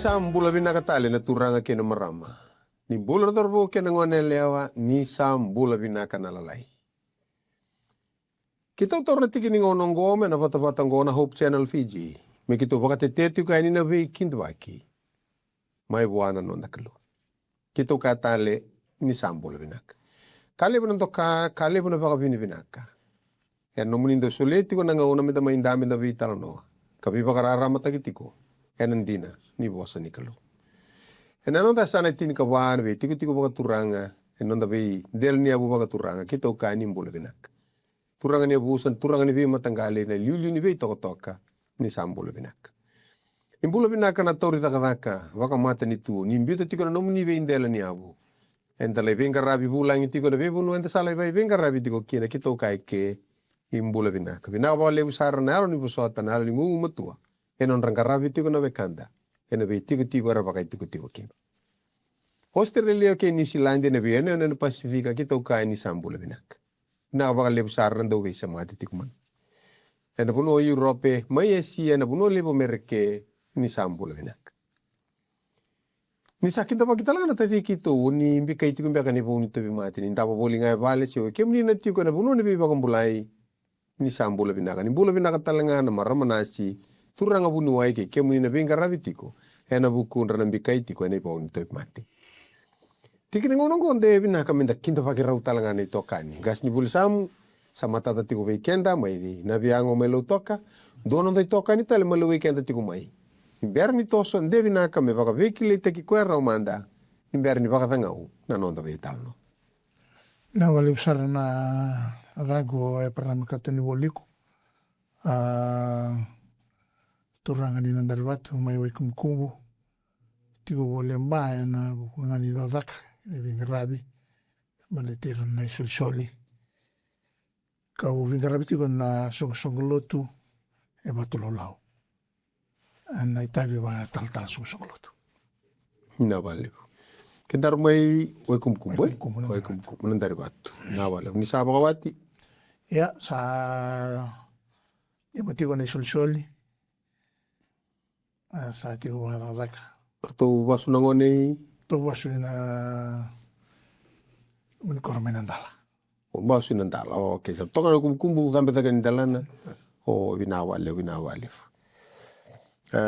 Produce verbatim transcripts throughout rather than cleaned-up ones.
Sa bula vinaka tale na turaga kei na marama. Ni bula na cauravou kei na gone yalewa, ni sa bula vinaka na lalai. Keitou taura na tiki ni gauna oqo mai na vatavata oqo na Hope Channel Fiji, me keitou vakatetei tiko yani na veikidavaki mai vua na noda Kalou. Keitou kaya tale ni sa bula vinaka. Ka levu na doka, ka levu na vakavinavinaka ena nomuni dau solia tiko na gauna meda mai da meda veitalanoa ka veivakararamataki tiko ena dina ni vosa ni Kalou. Ena noda yasana e tinikava na veitikotiko vakaturaga, ena noda veidelaniyavu vakaturaga, keitou kaya ni bula vinaka. Turaga ni yavusa, turaga ni veimataqali, na iliuliu ni veitokatoka, ni sa bula vinaka. Ni bula vinaka na tauri cakacaka vakamatanitu ni biuta tiko na nomuni veidelaniyavu. Eda lai veiqaravi vulagi tiko ena veivanua eda sa lai veiqaravi tiko kina, keitou kaya eke ni bula vinaka. Vinaka vakalevu sara na yalo ni vosota, na yalo ni gugumatua ena nodra qaravi tiko na wekada ena veitikotiko era vakaitikotiko kina. Australia kei Niusiladi, ena veiyanuyanu ena Pasifika, keitou kaya ni sa bula vinaka. Vinaka vakalevu sara na dauveisemati tiko mai ena vanua o Europe, mai Asia, ena vanua levu o Mereke, ni sa bula vinaka. Ni sa kidavaki tale ga na taci keitou ni bikai tiko beka na ivau ni tauvimate, ni davo voli ga e vale se o kemuni na tiko ena vanua ni veivakabulai, ni sa bula vinaka. Ni bula vinaka tale ga na marama nasi, turaga vuniwai kei kemuni na veiqaravi tiko ena vukudra na bikai tiko ena ivau ni tauvimate. Tiki ni gauna oqo de vinaka meda kidavaki rau tale ga na itokani. Qasenivuli Samu, sa matata tiko vei keda mai Naviago mai Lautoka, dua noda itokani tale mai Lauikeda tiko mai. Ni bera ni toso, de vinaka me vakaveikilaitaki koya rau mada ni bera ni vakacagau na noda veitalanoa. Vinaka vakalevu sara na caqu o Eparama Katoni Voliku. A, turaga ni Nadarivatu mai Waikumukumu. Tiko voli e Ba ena vuku ga ni cakacaka, ni veiqaravi, baleti ira na isolisoli. Kau veiqaravi tiko na soqosoqo lotu e Vatulaulau. Ena itavi vakatalatala soqosoqo lotu. Vinaka vakalevu. Kedaru mai Waikumukumu, e? Waikumukumu, na Waikumukumu, na Darivatu. Vinaka vakalevu. Ni sa vakawati? Ia, sa lima tiko na isolisoli. A, sa tiko vakacakacaka. Ratou vasu na gone i? Ratou vasu ina, mani koro mai Nadala. O, vasu i Nadala. O, okay. Sa toka na Waikumukumu, cabe cake ni dalana. O, vinaka vakalevu, vinaka vakalevu. E,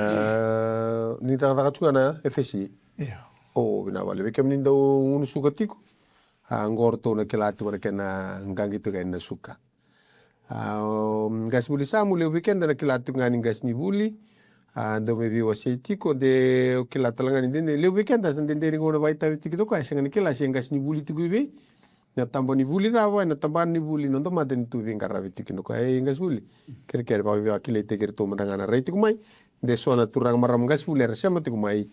ni cakacaka tu ga na F S C? Io. O, vinaka vakalevu. Vei kemuni dau gunu suka tiko, a, qo ratou na kila tiko na kena qaqi tiko yani na suka. A, o, Qasenivuli Samu, levu vei keda na kila tiko ga ni Qasenivuli. A, dau mai veiwasei tiko, de o kila tale ga ni dede, levu vei keda sa dede ni gauna vakaitavi tiko o koya, e sega ni kila se Qasenivuli tiko i vei, na taba ni vuli cava, na tabana ni vuli noda matanitu veiqaravi tiko kina o koya. E, Qasenivuli, kerekere vakaveivakilaitaki iratou mada ga na rai tiko mai. De so na turaga marama Qasenivuli era sema tiko mai,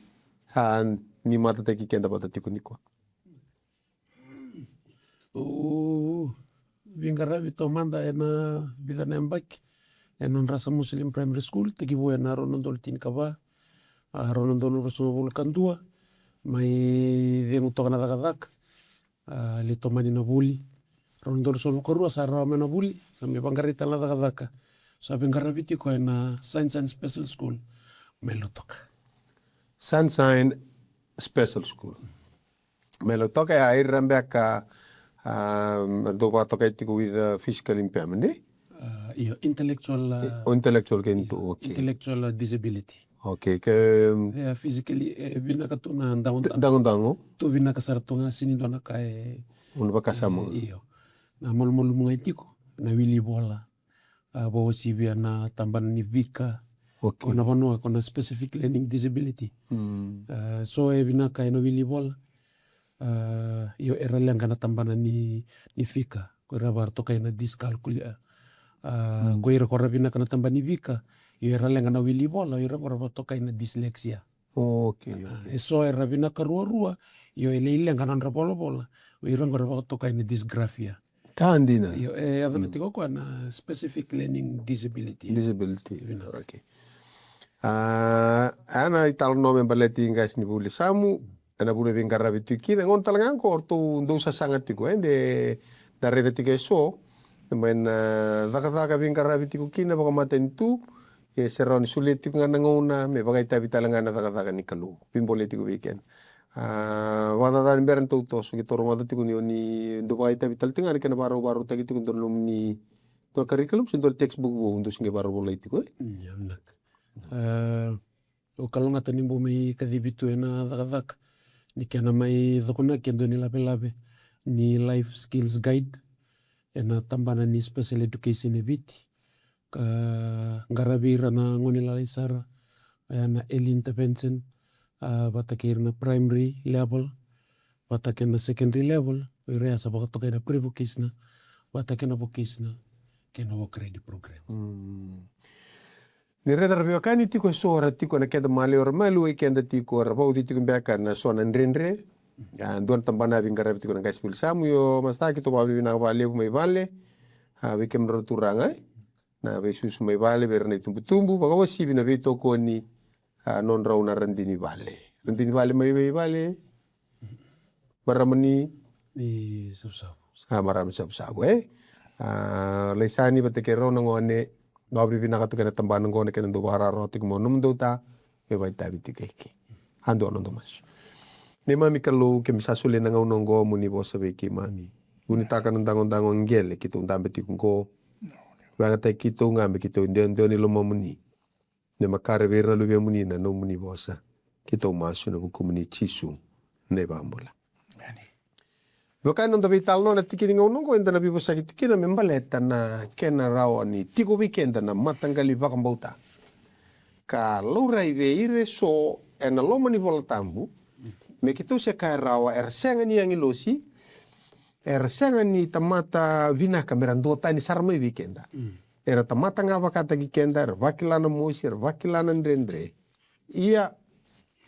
sa ni matataki keda vata tiko nikua. Au veiqaravi taumada ena vica na yabaki ena Drasa Muslim Primary School, tekivu ena rua na udolu tinikava, a, rua na udolu ruasagavulu ka dua, mai cegu toka na cakacaka, a, lai tomani na vuli. Rua na udolu ruasagavulu ka rua sa rawa mai na vuli, sa mai vaqarai tale na cakacaka. Sa veiqaravi tiko ena Sunshine Special School mai Lautoka. Sunshine Special School. Mai Lautoka, e, ira beka, a, dau vakatokai tiko with a physical impairment, e? A, io, intellectual, a, o intellectual kei, io, tu, okay. Intellectual, a, disability. Okay, ke, e, physically, e, vinaka tu na dagodago. Dagodago. Tu vinaka sara tu ga, sega ni dua na ka e, o na vakasama. E, io. Na malumalumu ga tiko na wili vola. A, vakauasivi na tabana ni fika. Okay. Ko na vanua, ko na specific learning disability. Mm. A, so e vinaka ena wili vola. A, io, era leqa na tabana ni, ni fika. Ko ira vakatokai na dyscalculia. A, mm, ko ira ko ra vinaka na tabana ni fika. Io, era leqa na wili vola, ira ko ra vakatokai na dyslexia. Okay, okay. E so era vinaka ruarua, io, e lai leqa na nodra volavola, o ira qo ra vakatokai na dysgraphia. Ka dina. Io, e yaco na tiko o koya na specific learning disability. Disability. Vinaka, okay. A, a na italanoa me baleti Qasenivuli Samu, ena vuna veiqaravi tiko kina, gauna tale ga qo ratou dau sasaga tiko, e, de da raica tiko e so, mai na cakacaka veiqaravi tiko kina vakamatanitu, E se rawa ni solia tiko ga na gauna me vakaitavi tale ga na cakacaka ni Kalou. Veibolei tiko vei keda. A, vakacaca ni bera ni tou toso, keitou rogoca tiko ni o ni dau vakaitavi tale tiko ga na kena vakarau vakarautaki tiko dua na nomuni, dua na curriculum se dua na textbook vou dou se qai vakarau volai tiko, e? Mm, ia, vinaka. A, au kalougata ni bau mai kacivi tu ena cakacaka ni kena mai cokonaki e dua ni lavelave ni life skills guide ena tabana ni special education e Viti, ka qaravi ira na gone lalai sara, oya na early intervention, a, vata kei ira na primary level, vata kei na secondary level, o ira ya sa vakatokai na pre-vocational, vata kei na vocational, kei na work ready program. Mm. Ni raica ra veiwekani tiko eso era tiko ena keda maliwa, era maliwai keda tiko, era vauci tiko beka na so na dredre. A, dua na tabana veiqaravi tiko na qasenivuli samu, io masta, keitou vakavinavinaka vakalevu mai vale. A, vei kemudrau turaga, e? Na veisusu mai vale, vei ira na itubutubu, vakauasivi na veitokoni, a, nodrau na radini vale. Radini vale mai vei vale. Marama ni? Ni Savusavu. A, marama ni Savusavu, e? A, Laisani vata kei rau na gone, vakavinavinaka tu kei na tabana qo na kena dau vakararawataki mo nomudou ta, me vakaitavi tiko eke. A dua noda masu. Neimami Kalou, keimami sa solia na gauna oqo mo ni vosa vei keimami. Vunitaka na dagodago qele keitou dabe tiko oqo. Vakayagataki keitou ga me keitou dewadewa ni lomamuni. Me makare vei ira na luvemuni na nomuni vosa. Keitou masu ena vukumuni Jisu na iVakabula. Emeni. Vaka e noda veitalanoa na tiki ni gauna oqo, eda na veivosaki tiko kina me baleta na kena rawa ni tiko vei keda na mataqali vakabauta. Ka laurai vei ira eso ena loma ni Vola Tabu me keitou se kaya rawa era sega ni agilosi, era sega ni tamata vinaka mera duatani sara mai vei keda. Mm. Era tamata ga vakataki keda, era vakila na mosi, era vakila na dredre. Ia,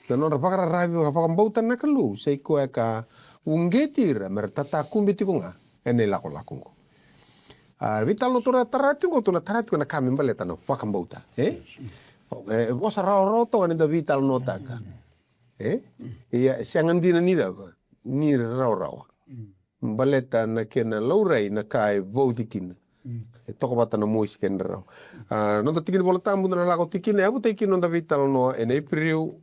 na nodra vakararavi vakavakabauta na Kalou, sa i koya ka uqeti ira mera tatakube tiko ga ena ilakolako oqo. A, veitalanoa tou na tara tiko oqo, tou na tara tiko na ka me baleta na vakabauta, e? E vosa rawarawa toka ni da veitalanoataka. E? Ia, e sega dina ni cava, ni rawarawa. Baleta na kena laurai na ka e vauci kina. Mm. E toka vata na mosi kei na rarawa. A, noda tiki ni Vola Tabu da na lako tiko kina, e yavutaki kina noda veitalanoa ena Iperiu,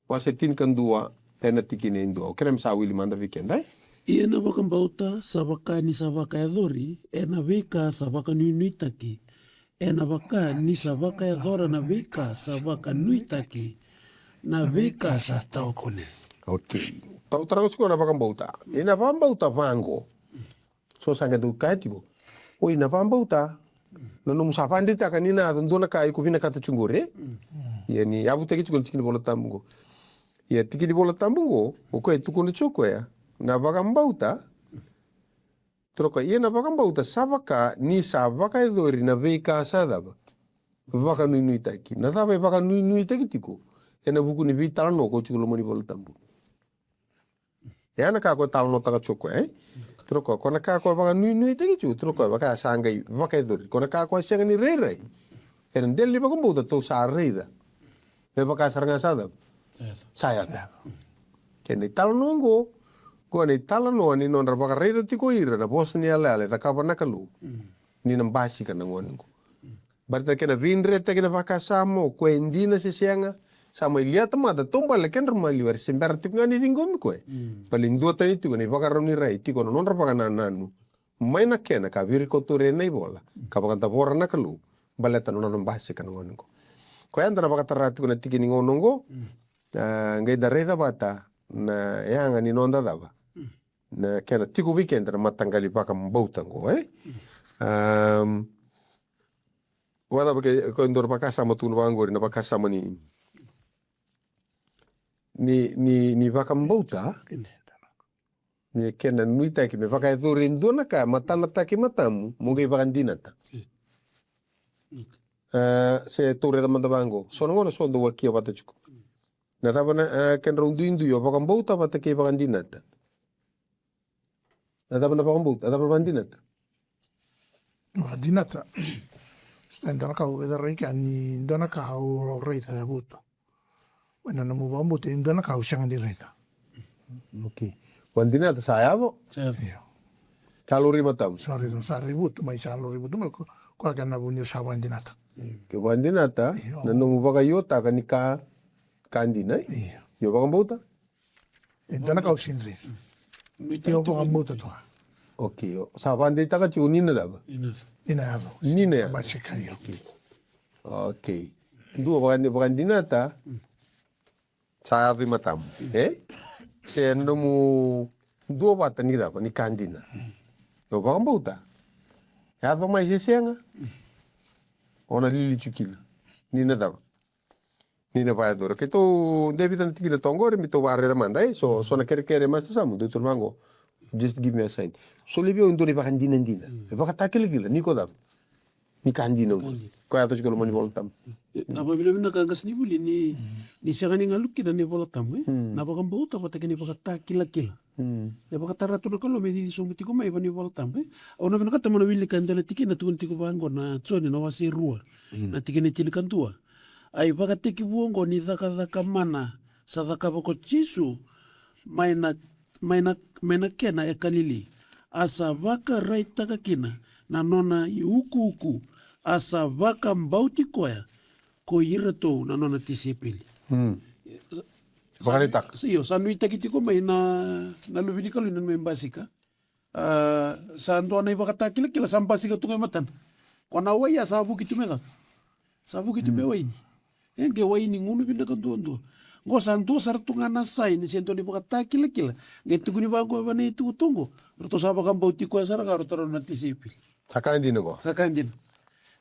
wase tinikadua, ena tikina e dua. Au kerea me sa wili mada vei keda, e? Ia na vakabauta sa vaka ni sa vakayacori ena veika sa vakanuinuitaki, ena vaka ni sa vakayacora na veika sa vakanuitaki, na veika sa tawa kune. Okei. Tau tara tiko na vakabauta. Ia na vakabauta vaqo. So sa qai dau kaya tiko, oi, na vakabauta, na nomu sa vakadeitaka ni na yaco dua na ka iko vinakata tiko qori, e? Ia ni yavutaki tiko na tiki ni Vola Tabu qo. Ia tiki ni Vola Tabu qo, o koya e tukuna tiko o koya, na vakabauta, toro koya, ia na vakabauta sa vaka ni sa vakayacori na veika sa cava? Vakanuinuitaki. Na cava e vakanuinuitaki tiko ena vuku ni veitalanoa ko tiko loma ni Vola Tabu? E a na ka ko e talanoataka tiko o koya, e? Toro koya, ko na ka ko e vakanuinuitaki tiko, toro koya, vaka sa qai vakayacori. Ko na ka ko e sega ni rairai ena dela ni vakabauta tou sa raica. Me vaka sara ga sa cava? Sa yaco. Sa yaco. Kei na italanoa oqo, oqo na italanoa ni nodra vakaraica tiko ira na vosa ni yalayala e cakava na Kalou. Mm. Ni na basika na gone oqo. Baleta na kena veidretaki na vakasama, o koya e dina se sega, sa mai liata mada, taubale na kedra maliwa era se bera tiko ga ni ciqomi koya. Mm. Baleta ni duatani tiko na ivakarau ni rai, tiko na nodra vakanananu. Mai na kena ka virikotori ena ivola, ka vakadavora na Kalou, baleta na nona basika na gone oqo. Koya eda na vakatara tiko na tiki ni gauna oqo, mm, a, qai da raica vata na yaga ni noda cava. Mm. Na kena tiko vei keda na mataqali vakabauta oqo, e? Mm. Am, vakacava ke, ko e dua na vakasama tukuna vaqori, na vakasama ni, ni, ni, ni vakabauta. Ni kena nuitaki me vakayacori e dua na ka, matanataki matamu, mo qai vakadinata. Mm. E, se tou raica mada vaqo. So na gauna so dau wakia vata tiko. Na cava na, e, kedrau duidui o vakabauta vata kei vakadinata? Na cava na vakabauta, na cava na vakadinata? Vakadinata. Sa dua na ka au raica ni dua na ka au raica e votu. Mai na nomu vakabauta, e dua na ka au sega ni raica. Okei. Vakadinata sa yaco? Sa yaco. Io. Sa lori matamu? Sa lori, sa lori votu, mai sa lori votu, mai ko, ko a kena vu ni sa vakadinata. Ke vakadinata na nomu vakaiotaka ni ka, ka dina, e? Io. Io, vakabauta. E dua na ka au sega ni raica. Io, vakabauta tu ga. Okay, io. Sa vakadeitaka tiko ni na cava? Ni na yaco. Ni na yaco. Basika, io. Okay. Dua vakadi-, vakadinata. Sa yaco i matamu, e? Se na nomu dua vata ni cava, ni ka dina. Io, vakabauta. Yaco mai se sega. O na lili tu kina. Ni na cava? Ni na vakayacora. Keitou, David, na tikina toka qori, me tou vakaraica mada, e? So, so na kerekere, Master Samu, dou tolu vaqo. Just give me a sign. So levu au dua na ivakadinadina. E vakatakilakila, ni ko cava? Ni ka dina qo. Ka dina. Ko yaco tiko loma ni Vola Tabu. E, na vakavinavinaka qasenivuli ni, ni sega ni galu kina na iVola Tabu, e? Na vakabauta vata kei na ivakatakilakila. Na ivakatara tu na Kalou me cici sobu tiko mai vua na iVola Tabu, e? Au na vinakata mo na wilika e dua na tikina tukuni tiko vaqo na Joni na wase rua. Na tikina e tinikadua. A ivakatekivu oqo ni cakacaka mana sa cakava ko Jisu mai na, mai na, mai na Kena e Kalili. A sa vakaraitaka kina na nona iukuuku, a sa vakabauti koya ko iratou na nona tisaipeli. Vakaraitaka. Sa, io, sa nuitaki tiko mai na, na Luve ni Kalou ni na mai basika. A, sa dua na ivakatakilakila sa basika tu ga e matana. Ko na wai a sa vuki tu me cava? Sa vuki tu me waini. E qai waini gunu vinaka duadua. Qo sa dua sara tu ga na saini se dua na ivakatakilakila. Qai tukuni vaqo vei na itukutuku qo. Ratou sa vakabauti koya sara ga ratou na tisaipeli. Sa ka dina qo. Sa ka dina.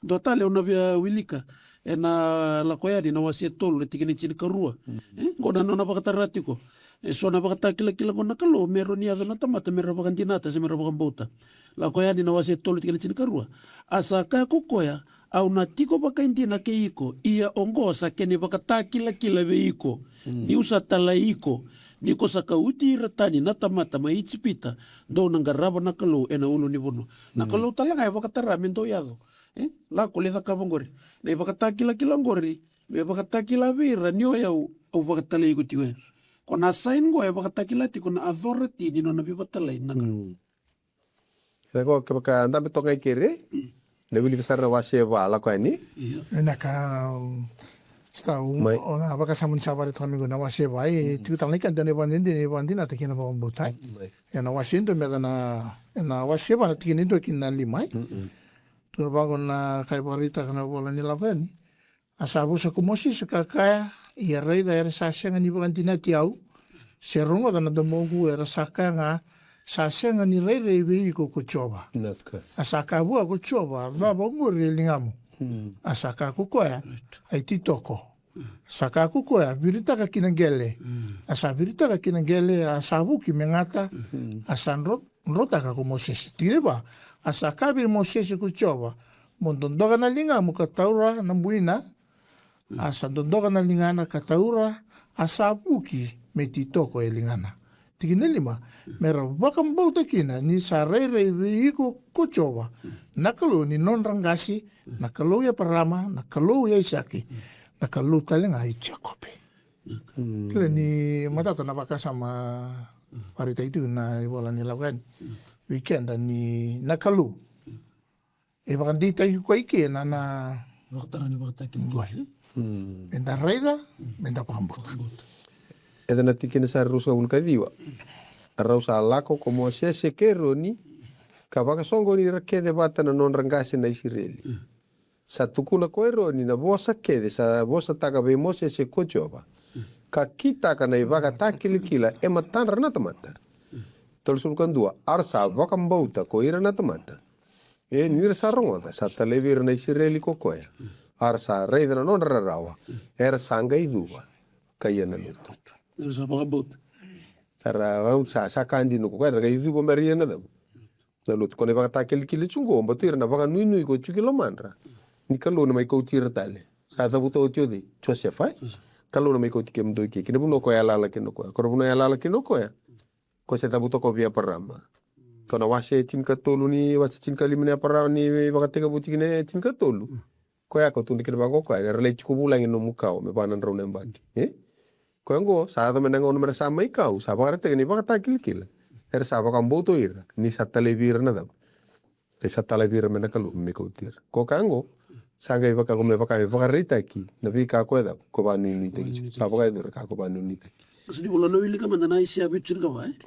Dua tale au na via wilika ena Lako Yani na wase tolu na tikina e tinikarua. E, qo na nona vakatara tiko. E so na ivakatakilakila qo na Kalou me rawa ni yaco na tamata me ra vakadinata se me ra vakabauta. Lako Yani na wase tolu tikina e tinikarua. A sa kaya ko koya, au na tiko vakaidina kei iko, ia oqo sa kena ivakatakilakila vei iko. Niu sa talai iko, ni ko sa kauti ira tani na tamata mai Ijipita, dou na qarava na Kalou ena ulunivanua. Na Kalou tale ga e vakatara me dou yaco. E, lako lai cakava qori. Na ivakatakilakila qori, me vakatakila vei ira ni o yau, au vakatalai iko tiko. Ko na saini qo e vakatakila tiko na authority ni nona veivakatalai na Kalou. Io, kevaka dabe toka ga i keri, lai wilika sara na wase va, Lako Yani. Io. Ena ka, um, sta, um, mai. O na vakasama ni sa vakaraitaka mai qo na wase va, e, tiko tale na ika, dua na ivakadinadina, ivakadinata kei na vakabauta. Mai. Ena wase dua me yacana, ena wase va na tikina e dua ki na lima, e. Tukuna vaqo na ka e vakaraitaka na ivola ni Lako Yani. A sa vosa ko Mosese ka kaya, ia raica era sa sega ni vakadinati au, se rogoca na domoqu, era sa kaya ga, sa sega ni rairai vei iko ko Jiova. A sa kaya vua ko Jiova, cava oqori e ligamu? A sa kaya ko koya, a ititoko. A sa kaya ko koya, viritaka ki na qele. A sa viritaka ki na qele, a sa vuki me gata, a sa dro drotaka ko Mosese. Tikina e va, a sa kaya vei Mosese ko Jiova, mo dodoka na ligamu ka taura na buina, a sa dodoka na ligana ka taura, a sa vuki me titoko e ligana. Tikina e lima, me ra vakabauta kina ni sa rairai vei iko ko Jiova, na Kalou ni nodra qase, na Kalou i Eparama, na Kalou i Aisake, na Kalou tale ga i Jekope. Kila ni matata na vakasama vakaraitaki tiko na ivola ni Lako Yani. Vei keda ni na Kalou e vakadeitaki koya i ke na, na vakatara ni vakatakila. Qori. Me da raica, me da vakabauta. Eda na tikina sa ruasagavulu ka ciwa. Rau sa lako ko Mosese kei Eroni, ka vakasoqoni ira kece vata na nodra qase na Isireli. Sa tukuna ko Eroni na vosa kece sa vosataka vei Mosese ko Jiova, ka kitaka na ivakatakilakila e matadra na tamata. Tolusagavulu ka dua, a ra sa vakabauta ko ira na tamata. E ni ra sa rogoca, sa talai vei ira na Isireli ko koya. A ra sa raica na nodra rarawa, era sa qai cuva, ka ia na lotu. Era sa vakabauta. Sa ra, sa, sa ka dina ko koya, era qai cuva me ra ia na cava? Na lotu. Ko na ivakatakilakila tiko qo, baleta ira na vakanuinui ko tiko i lomadra ni Kalou na mai kauti ira tale. Sa cavuta oti o cei? Josefa, e? Kalou na mai kauti kemudou i ke. Kei na vanua ko yalayala kina o koya. Ko na vanua yalayala kina o koya. Ko se cavuta ko vei Eparama. Ko na wase tinikatolu ni, wase tinikalima ni Eparama ni Vakatekivu tikina e tinikatolu. Koya ko tukuna kina vaqo koya, era lai tiko vulagi na nomu kawa me va na drau na yabaki. E? Koya qo, sa yaco mai na gauna me ra sa mai kau, sa vakaraitaka ni vakatakilakila. Era sa vakabauta o ira, ni sa talai vei ira na cava? Ni sa talai vei ira mai na Kalou me kauti ira. Ko koya qo, Sa qai vaka ko me vaka me vakaraitaki na veika ko e cava ko vakanuinuitaki tiko. Ka vakayacori ka ko vakanuinuitaki. Sa ni vola na wilika mada na Aisea vitu tinikava, e?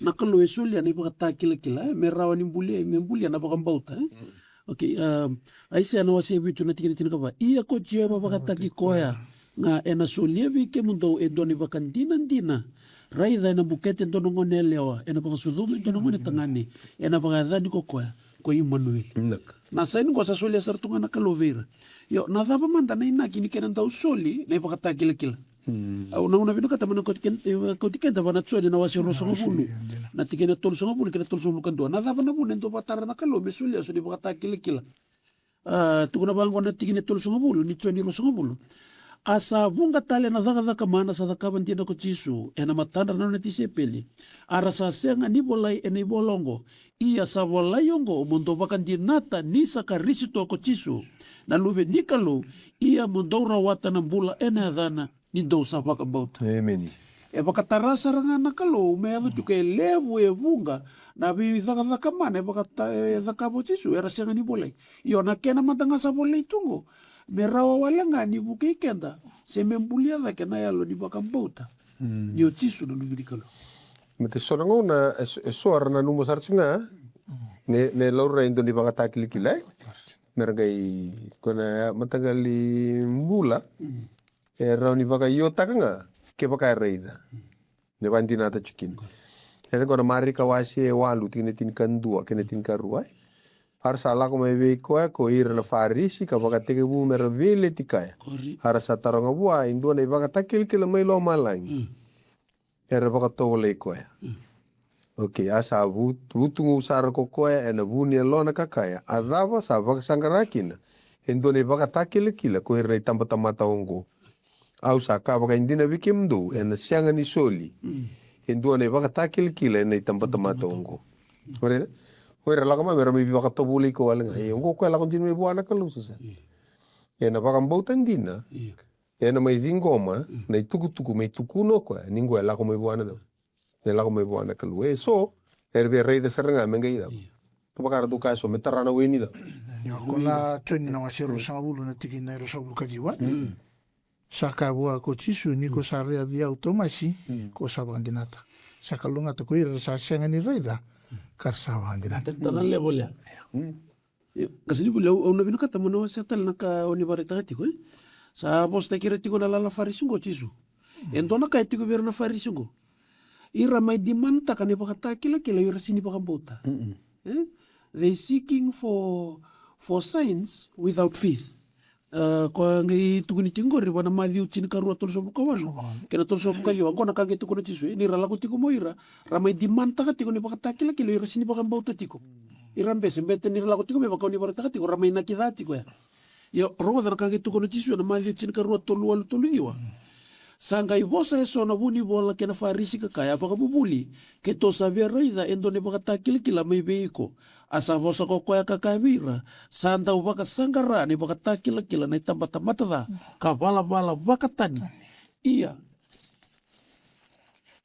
Na Kalou e solia na ivakatakilakila, e? Me rawa ni bulia, me bulia na vakabauta, e? Okay, um, Aisea na wase vitu na tikina tinikava. Ia ko Jiova vakataki koya ga ena solia vei kemudou e dua na ivakadinadina. Raica ena bukete dua na gone yalewa, ena vakasucuma e dua na gone tagane, ena vakayacani ko koya ko Imanueli. Na saini qo sa solia sara tu ga na Kalou vei ira. Io, na cava mada na inaki ni kena dau soli na ivakatakilakila? Au na, au na vinakata mo na kauti keda, kauti keda vua na Joni na wase ruasagavulu, na tikina e tolusagavulu kei na tolusagavulu ka dua. Na cava na vuna e dau vakatara na Kalou me solia so na ivakatakilakila? A, tukuna vaqo na tikina e tolusagavulu ni Joni ruasagavulu. A sa vuqa tale na cakacaka mana sa cakava dina ko Jisu ena matadra na nona tisaipeli, a ra sa sega ni volai ena ivola oqo. Ia sa volai oqo mo dou vakadinata ni sa Karisito ko Jisu, na Luve ni Kalou, ia mo dou rawata na bula ena yacana ni dou sa vakabauta. Emeni. E vakatara sara ga na Kalou me yaco tiko e levu e vuqa na veicakacaka mana e vakata, e cakava o Jisu, era sega ni volai. Io, na kena mada ga sa volai tu qo me rawa wale ga ni vukei keda se me bulia cake na yalo ni vakabauta ni o Jisu na Luve ni Kalou. Me te so na gauna e so, e so era nanuma sara tiko ga ne, ne laurai e dua ni vakatakilakila, e? Me ra qai ko na mataqali bula e rawa ni vakaiotaka ga kevaka e raica. Ne vakadinata tiko kina. E qo na Marika wase e walu, tikina e tinikadua kei na tinikarua, e? A ra sa lako mai vei koya ko ira na Farisi ka vakatekivu me ra veileti kaya. A ra sa taroga vua e dua na ivakatakilakila mai lomalagi. Era vakatovolei koya. Okay, a sa vu-, vutugu sara ko koya ena vu ni yalona ka kaya, a cava sa vakasaqara kina e dua na ivakatakilakila ko ira na itabatamata oqo? Au sa kaya vakaidina vei kemudou, ena sega ni soli e dua na ivakatakilakila ena itabatamata oqo. O ira, o ira lako mai me ra mai vakatovolei koya wale ga. E, oqo koya lako dina mai vua na Kalou sasa. Ena vakabauta dina. Ena mai ciqoma na itukutuku me tukuna o koya ni qo e lako mai vua na cava? E lako mai vua na Kalou. E so era via raica sara ga me qai cava? Kevaka ratou kaya so me tara na weni cava? Io, ko na Joni na wase ruasagavulu na tikina e ruasagavulu ka ciwa. Sa kaya vua ko Jisu, ni ko sa raici au Tomasi, ko sa vakadinata. Sa kalougata ko ira sa sega ni raica ka ra sa vakadinata. Tara na level ya. Io, ka sa ni vuli au, au na vinakata mo na wasea tale na ka o ni vakaraitaka tiko, e? Sa vosataki ira tiko na lala Farisi qo o Jisu. E dua na ka e tiko vei ira na Farisi qo. Ira mai dimantaka na ivakatakilakila, ira sini vakabauta. E? They seeking for, for signs without faith. A, ko qai tukuni tiko qori vua na Maciu tinikarua tolusagavulu ka walu kei na tolusagavulu ka ciwa. Qo na ka qai tukuna o Jisu, e, ni ra lako tiko mo ira, ra mai dimantaka tiko na ivakatakilakila, ira sini vakabauta tiko. Ira bese, bete ni ra lako tiko mai vaka o ni vakaraitaka tiko, ra mai nakica tiko ya. Io, rogoca na ka qai tukuna o Jisu ena Maciu tinikarua tolu walu tolu ciwa. Sa qai vosa eso na vunivola kei na Farisi ka kaya, vakavuvuli, keitou sa via raica e dua na ivakatakilakila mai vei iko. A sa vosa ko koya ka kaya vei ira, sa dau vakasaqara na ivakatakilakila na itabatamata ca ka valavala vakatani. Ia,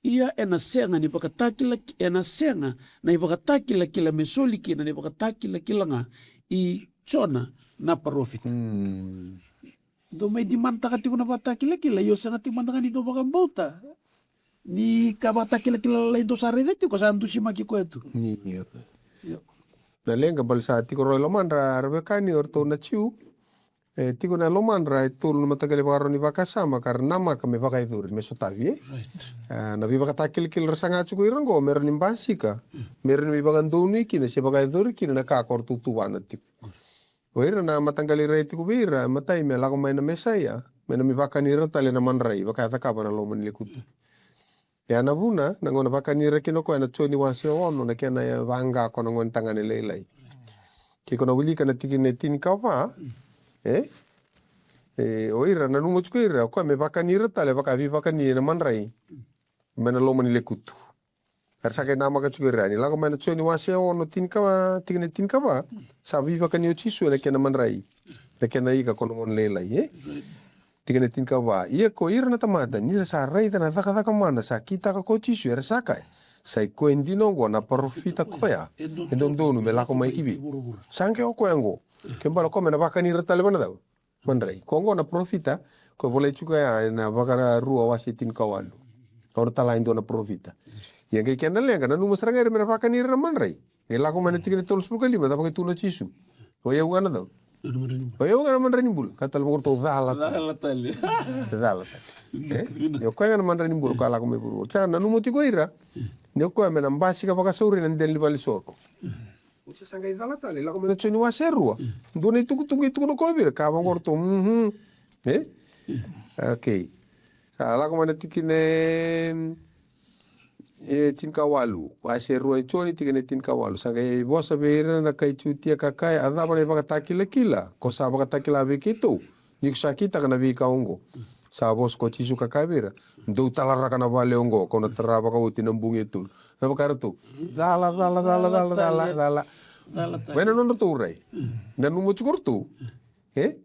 ia ena sega ni vakatakilaki, ena sega na ivakatakilakila me soli kina na ivakatakilakila ga i Jona na parofita. Dou mai dimantaka tiko na vakatakilakila, io sega tiko mada ga ni dou vakabauta ni ka vakatakilakila lalai dou sa raica tiko, sa dusimaki koya tu. Io. Na leqa bale sa tiko rawa i lomadra, ra vekani o ratou na Jiu. E tiko na lomadra e tolu na mataqali vakarau ni vakasama ka ra namaka me vakayacori, me sotavi, e? A, na veivakatakilakila ra saga tiko ira qo me ra ni basika, me ra ni mai vakadonui kina se vakayacori kina na ka ko ratou tuvana tiko. O ira na mataqali rai tiko vei ira, matai me lako mai na Mesaia, me na mai vakani ira tale na madrai, vaka e cakava na loma ni lekutu. Ia na vuna, na gauna vakani ira kina o koya na Joni wase ono, na kena vaqa ko na gone tagane lailai. Ke ko na wilika na tikina e tinikava, e? E, o ira, nanuma tiko ira, o koya me vakani ira tale, vaka veivakani ena madrai, mai na loma ni lekutu. Era sa qai namaka tiko ira yani. Lako mai na Joni wase ono tinikava, tikina tinikava. Sa veivakani o Jisu ena kena madrai. Na kena ika ko na gone lailai, e? Tikina tinikava. Ia ko ira na tamata, ni ra sa raica na cakacaka mana sa kitaka ko Jisu, era sa kaya, sa i koya dina oqo na parofita koya e dodonu me lako mai ki vei. Sa qai o koya oqo. Ke bala ko me na vakani ira tale vana cava? Madrai. Ko oqo na parofita ko volai tiko ya ena Vakarua wase tinikawalu. Au na tala e dua na parofita. Ia qai kena leqa, nanuma sara ga ira me na vakani ira na madrai. Qai lako mai na tikina e tolusagavulu ka lima, cava qai tukuna o Jisu? O yau ga na cava? O yau ga na madrai ni bula. Ka tale vakaratou cala tale. Cala tale. Cala tale. E? Ia o koya ga na madrai ni bula ka lako mai vuravura. Sa nanuma tiko ira ni o koya me na basika vakasauri na dela ni valenisoro. Oti sa qai cala tale, lako mai na Joni wase rua. Dua na itukutuku e tukuna o koya vei ira, ka vaqo ratou, mhm. E? Okei. Sa lako mai na tikina e, e tinikawalu. Wase rua ni Joni, tikina e tinikawalu. Sa qai vosa vei ira na kai Jutia ka kaya, a cava na ivakatakilakila ko sa vakatakila vei keitou? Ni ko sa kitaka na veika oqo. Sa vosa ko Jisu ka kaya vei ira, dou talaraka na vale oqo, kau na tara vakaoti na bogi e tolu. Na vaka ratou, cala, cala, cala, cala, cala, cala. Mai na nodratou rai. Nanuma tiko ratou. E?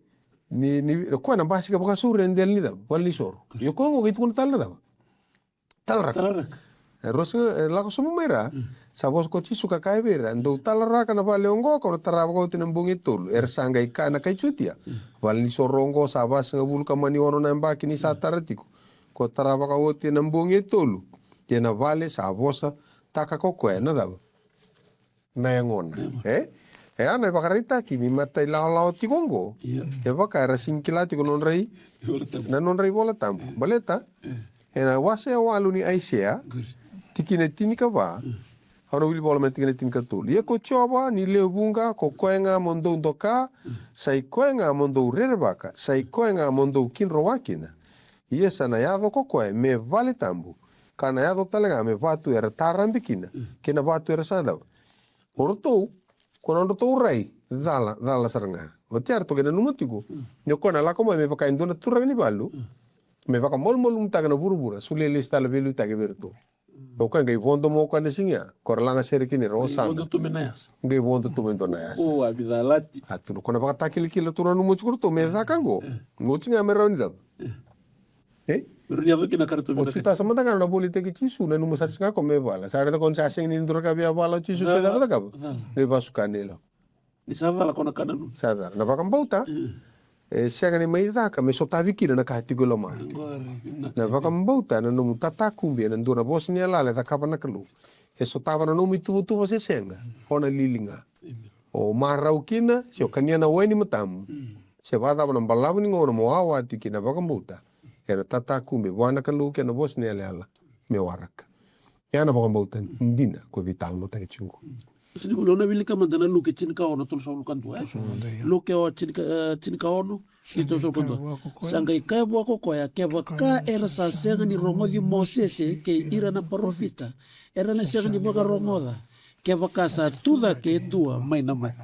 Ni, ni, o koya na basika vakasauri na dela ni cava? Valenisoro. Io koya oqo qai tukuna tale na cava? Talaraka. Talaraka. E, rua sega, e, lako sobu mai ra. Sa vosa ko Jisu ka kaya vei ira, dou talaraka na vale oqo, kau na tara vakaoti na bogi e tolu. Era sa qai kaya na kai Jutia, valenisoro oqo sa vasagavulu ka mani ono na yabaki ni sa tara tiko, ko tara vakaoti na bogi e tolu. Ia na vale sa vosataka ko koya na cava? Na yagona. E? E a na ivakaraitaki ni mata ilawalawa tiko oqo. Ia. E vaka era sega ni kila tiko na nodra i, na nodra iVola Tabu. Baleta ena wase e walu ni Aisea, tikina e tinikava, au na wili vola mai na tikina e tinikatolu. Ia ko Jiova ni lewe vuqa, ko koya ga mo dou doka, sa i koya ga mo dou rerevaka, sa i koya ga mo dou kidrowa kina. Ia sa na yaco ko koya me vale tabu, ka na yaco tale ga me vatu era tarabe kina, kei na vatu era sa cava? O ratou, ko nodratou rai, cala, cala sara ga. Oti ya ratou qai nanuma tiko ni o koya na lako mai me vaka e dua na turaga ni valu, me vakamalumalumutaka na vuravura, solia lesu tale na veiliutaki vei iratou. O koya qai vodo mai o koya na siga ya, ko ra lagasere kina ira o Sana. Qai vodo tu mai e dua na yasa. O, a vica lati. A tu na ko na vakatakilakila tu, nanuma tiko ratou me caka oqo. Oti ga me rawa ni cava? E? Oti, tasa mada ga na volitaki Jisu, nanuma sara tiko ga ko me vala. Sa raica ko ni sa sega ni dua na ka via vala o Jisu, sa cava cakava? Qai vasuka na ilavo. Ni sa cala ko na ka nanuma. Sa cala. Na vakabauta e sega ni mai caka me sotavi kina na ka tiko e loma. Na vakabauta na nomu tatakube ena dua na vosa ni yalayala e cakava na Kalou. E sotava na nomu ituvatuva se sega, o na lili ga. O marau kina, se o kania na wai ni matamu, se vakacava na balavu ni gauna mo wawa tiko kina, vakabauta ena tatakube vua na Kalou kei na vosa ni yalayala me waraka. Ya na vakabauta dina ko veitalanoataki tiko qo. Sa ni vuli, au na wilika mada na Luke tinikaono, tolusagavulu ka dua, e? Tolusagavulu ka dua, ia. Luke o tinika, e, tinikaono, tolusagavulu ka dua. Sa qai kaya vua ko koya, kevaka era sa sega ni rogoci Mosese kei ira na parofita, era na sega ni vakarogoca kevaka sa tucake e dua mai na mate.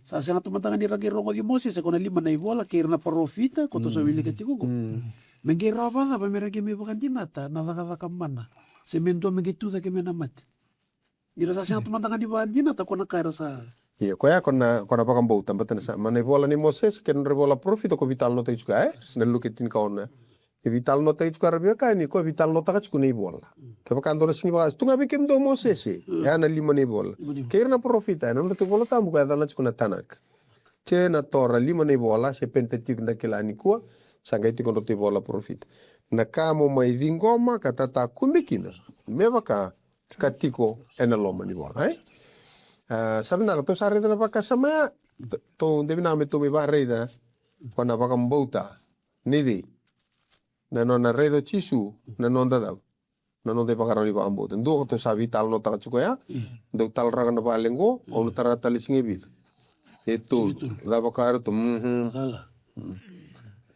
Sa sega tu mada ga ni ra qai rogoci Mosese, ko na lima na ivola, kei ira na parofita ko tou sa wilika tiko qo. Me qai rawa vakacava me ra qai mai vakadinata na cakacaka mana, se me dua me qai tucake mai na mate? Ni ra sa sega tu mada ga ni vakadinata ko na ka era sa. Ia, koya ko na, ko na vakabauta, baleta na sa, mai na ivola nei Mosese kei na nodra ivola parofita ko veitalanoataki tiko ya, e? Na Luke tinikaono ya. E veitalanoataki tiko ya, ra via kaya ni ko veitalanoataka tiko na ivola. Kevaka dua na sega ni vaka, tu ga vei kemudou o Mosese, ya na lima na ivola. Kei ira na parofita, ya na nodratou iVola Tabu ko yacana tiko na Tanakh. Se na Torah, lima na ivola, se Pentateuch da kila nikua, sa qai tiko nodratou ivola parofita. Na ka mo mai ciqoma ka tatakube kina, me vaka ka tiko ena loma ni vola, e? A, sa vinaka, tou sa raica na vakasama ya, tou, de vinaka me tou mai vakaraica ko na vakabauta ni cei? Na nona raica o Jisu na noda cava? Na noda ivakarau ni vakabauta. Dua ko tou sa veitalanoataka tiko ya, dou talaraka na vale qo, au na tara tale siga e vica? E tolu. Cava ka ratou? Mhm.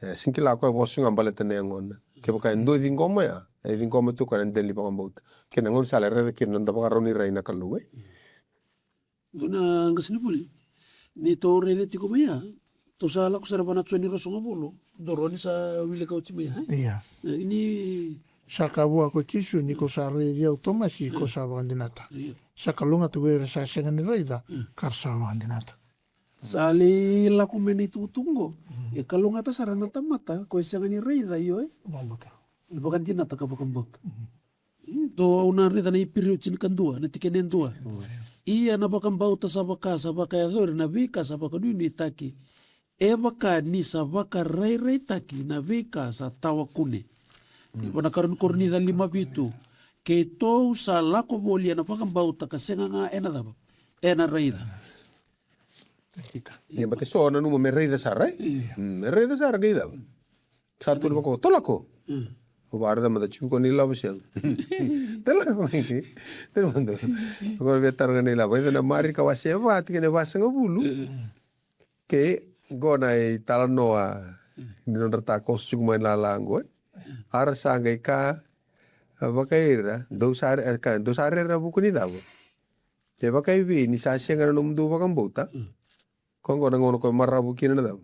E, sega ni kila, koya vosa ga baleta na yagona. Kevaka e dua e ciqoma ya, e ciqoma tu o koya na dela ni vakabauta kei na gaunisala e raica kina na noda ivakarau ni rai na Kalou, e? Dua na qasenivuli, ni tou raica tiko mai ya, tou sa lako sara vua na Joni ruasagavulu, dua rua ni sa wilika oti mai ya, e? Ia. E, ni sa kaya vua ko Jisu, ni ko sa raici au Tomasi, ko sa vakadinata. Ia. Sa kalougata ko ira sa sega ni raica ka ra sa vakadinata. Sa lai lako mai na itukutuku qo. E kalougata sara na tamata ko e sega ni raica, io, e? Vakabauta. E vakadinata ka vakabauta. Tou, au na raica na Iperiu tinikadua, na tikina e dua. Ia na vakabauta sa vaka sa vakayacori na veika sa vakanuinuitaki, e vaka ni sa vakarairaitaki na veika sa tawa kune. Vo na karua ni Korinica lima vitu, keitou sa lako voli ena vakabauta ka sega ga ena cava, ena raica. Ia bata so nanuma me raica sara e? Mm, me raica sara qai cava? Sa tu na vako, to lako. O vara da mada tiko ni lavo sega. Te lako mai ke. Te mada. Ko ve taro ga ni lavo. Ida na Marika wase va tikina e vasagavulu. Ke qo na italanoa ni nodra ta koso tiko mai na lala qo e. Ara sa qai ka vakaira, dou sa rere, ka dou sa rere na vuku ni cava? E vakaivei ni sa sega na nomudou vakabauta? Ko qo na gauna ko maravu kina na cava?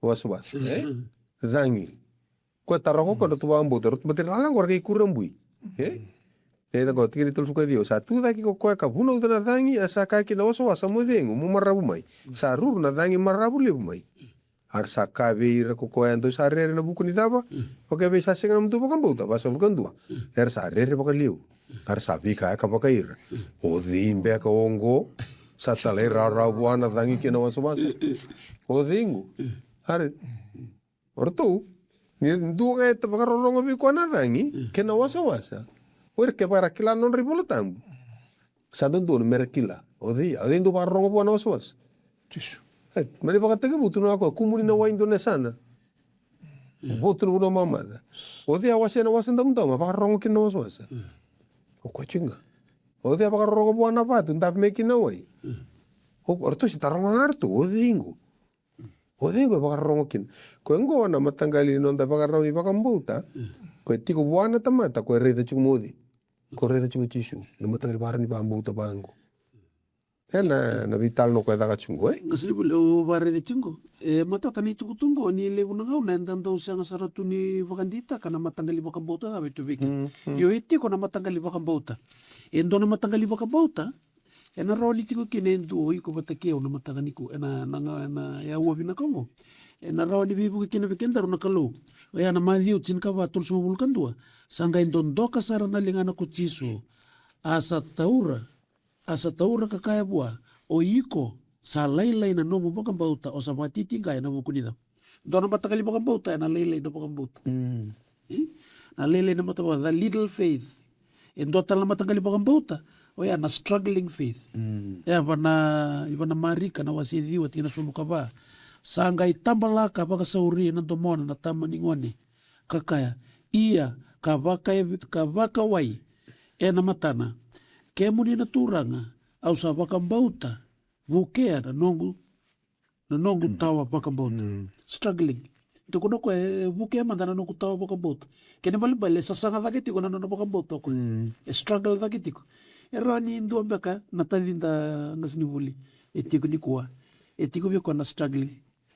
Wasawasa e? Cagi. Ko e taroga ko na tu vakabauta, rau tu bati na lala qo ra kei kurabui e? E da qo tikina e tolusagavulu ka ciwa, sa tu cake ko koya ka vunauca na cagi, a sa kaya kina na wasawasa, mo cegu, mo maravu mai. Sa ruru na cagi maravu levu mai. A ra sa kaya vei ira ko koya, dou sa rere na vuku ni cava? Vakaivei sa sega na nomudou vakabauta? Vasagavulu ka dua. Era sa rere vakalevu. A ra sa veikayaka vakaira, o cei beka oqo sa talairawarawa vua na cagi kei na wasawasa? O cei qo? A ra, o ratou, ni dua ga e vakarorogo vei koya na cagi kei na wasawasa, o ira kevaka era kila na nodra iVola Tabu, sa dodonu mera kila o cei, o cei dau vakarorogo vua na wasawasa. Jisu. E, mani vakatekivu tu na koya, kumuni na wai dua na yasana. Votu na vanua mamaca. O cei a wasea na Wasa Damudamu, a vakarorogo kina na wasawasa? O koya tiko ga. O cei a vakarorogo vua na vatu, dabe mai kina na wai? O ratou se taroga ga ratou, o cei qo? O cei qo e vakarorogo kina? Ko e qo na mataqali noda vakarau ni vakabauta. Ko e tiko vua na tamata, ko e raica tiko mo cei? Ko raica tiko Jisu, na mataqali vakarau ni vakabauta vaqo. E na, na veitalanoa ko e caka tiko qo e? Qasenivuli, au vakaraica tiko qo. E matata ni tukutuku qo ni levu na gauna eda dau sega sara tu ni vakadeitaka na mataqali vakabauta cava e tu vei keda. Io, e tiko na mataqali vakabauta. E dua na mataqali vakabauta ena rawa ni tiko kina e dua o iko vata kei au na mataka nikua, ena, na ga, ena yakavi vinaka oqo. Ena rawa ni veivuke kina vei kedaru na Kalou. Oya na Maciu tinikava, tolusagavulu ka dua. Sa qai dodoka sara na ligana ko Jisu, a sa taura A sa taura ka kaya vua, o iko sa lailai na nomu vakabauta, o sa vakatitiqa ena vuku ni cava? Dua na mataqali vakabauta ena lailai na vakabauta. E? Na lailai na matavakabauta, the little faith. E dua tale na mataqali vakabauta, oya na struggling faith. E vana, i vana Marika na wase ciwa tikina sulu ka va. Sa qai tabalaka vakasauri ena domona na tama ni gone, ka kaya, ia ka vaka, ka vakawai ena matana, kemuni na Turaga, au sa vakabauta, vukea na noqu, na noqu tawa vakabauta. Struggling. Tukuna o koya, e vukea mada na noqu tawa vakabauta. Kena ibalebale e sasaga cake tiko na nona vakabauta o koya. E struggle cake tiko. E rawa ni dua beka na tacida, qasenivuli, e tiko nikua, e tiko vei koya na struggling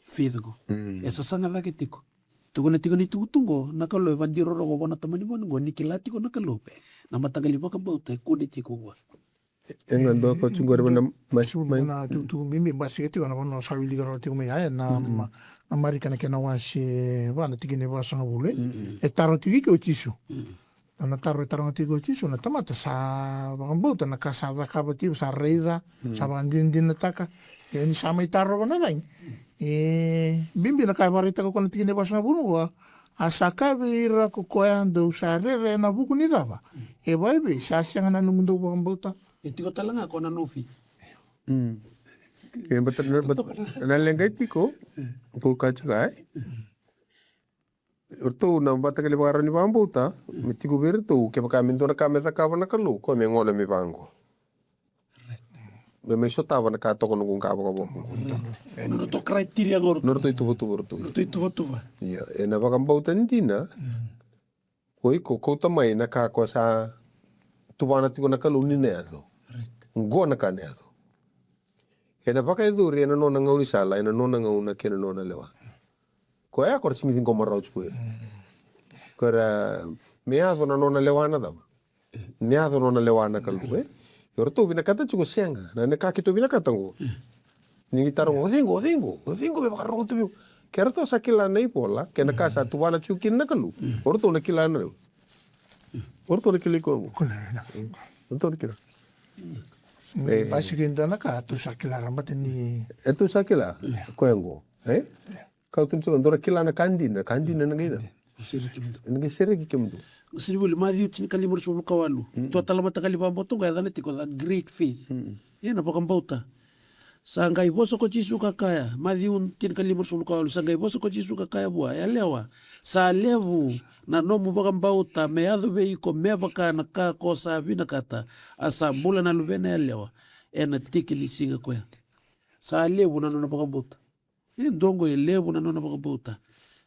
faith qo. E sasaga cake tiko. Tukuna tiko ni tukutuku qo, na Kalou e vakadirorogo vua na tama ni gone qo ni kila tiko na Kalou, na mataqali vakabauta e kune tiko vua. E ga dua ko tiko qori vana mai. Mai na tukutuku bibi, basika tiko na vanua sa wilika rawa tiko mai, e na, na Marika na kena wase va na tikina e vasagavulu. E taro tiko i ke o Jisu. Na, na taro e taroga tiko o Jisu, na tamata sa vakabauta na ka sa cakava tiko, sa raica, sa vakadinadinataka. Ia ni sa mai tarova na cagi, e bibi na ka e vakaraitaka o koya na tikina e vasagavulu qo. A sa kaya vei ira ko koya, dou sa rere ena vuku ni cava? E vakaevei sa sega na nomudou vakabauta? E tiko tale ga ko na nofi. E bata na, bata na leqa e tiko. Ko ka tiko ai. O ratou na mataqali vakarau ni vakabauta, me tiko vei iratou, kevaka me dua na ka me cakava na Kalou, koya me gole mai vaqo. Me mai sotava na ka toka noqu qa vakavoko. Na ratou criteria qo. Na ratou ituvatuva, ratou. Ratou ituvatuva. Ia, ena vakabauta dina, o iko kauta mai na ka ko sa tuvana tiko na Kalou ni na yaco. Qo na ka na yaco. Ena vakayacori ena nona gaunisala, ena nona gauna kei na nona lewa. Koya ko ra sega ni ciqoma rawa tiko ira. Ko ra me yaco na nona lewa na cava? Me yaco na nona lewa na Kalou, e? Io ratou vinakata tiko sega. Na, na ka keitou vinakata qo. Ni qai taro qo, o cei qo, o cei qo, o cei qo me vakarorogo tu vei au? Ke ratou sa kila na ivola, kei na ka sa tuvana tiko kina na Kalou. O ratou na kila na lewa. O ratou na kila iko qo. O ratou na kila. E basika e dua na ka, tou sa kila ra mata ni. E tou sa kila, koya oqo. E? Kau tu ni saka, dou ra kila na ka dina, na ka dina na qai cava? Sereki kemudou. Na qai sereki kemudou. Sini vuli, Maciu tinikalima ruasagavulu ka walu. Dua tale mata ka lai vakabauta oqo, e yacana tiko the great faith. Ia na vakabauta. Sa qai vosa ko Jisu ka kaya, Maciu tinikalima ruasagavulu ka walu, sa qai vosa ko Jisu ka kaya vua, yalewa, sa levu na nomu vakabauta me yaco vei iko me vaka na ka ko sa vinakata, a sa bula na luvena yalewa ena tiki ni siga koya. Sa levu na nona vakabauta. E dua oqo e levu na nona vakabauta.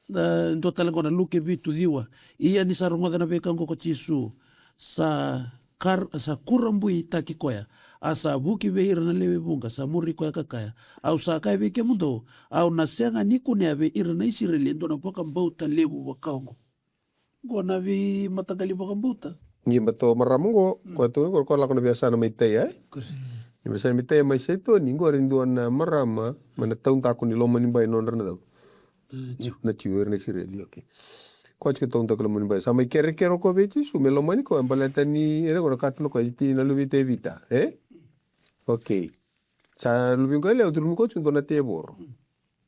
Na dua tale oqo na Luke vitu ciwa. Ia ni sa rogoca na veika oqo ko Jisu, sa kar, sa kurabuitaki koya, a sa vuki vei ira na lewe vuqa sa muri koya ka kaya, au sa kaya vei kemudou, au na sega ni kunea vei ira na Isireli e dua na vakabauta levu vaka oqo. Qo na veimataqali vakabauta. Ni bato marama qo, ko tu qo, ko lako na veiyasana mai Taia, e? Ni veiyasana mai Taia mai Saitoni, qo era dua na marama mai na taudaku ni lomanibai nodra na cau. Na Jiu, era na Isireli, okay. Ko tiko taudaku lomanibai. Sa mai kerekere ko vei Jisu me lomani ko, e baleta ni, e qo na ka tu na ko, iti na luve i Tevita, e? Okay. Sa luve qo e lewe, curumi ko Jiu dua na tevoro.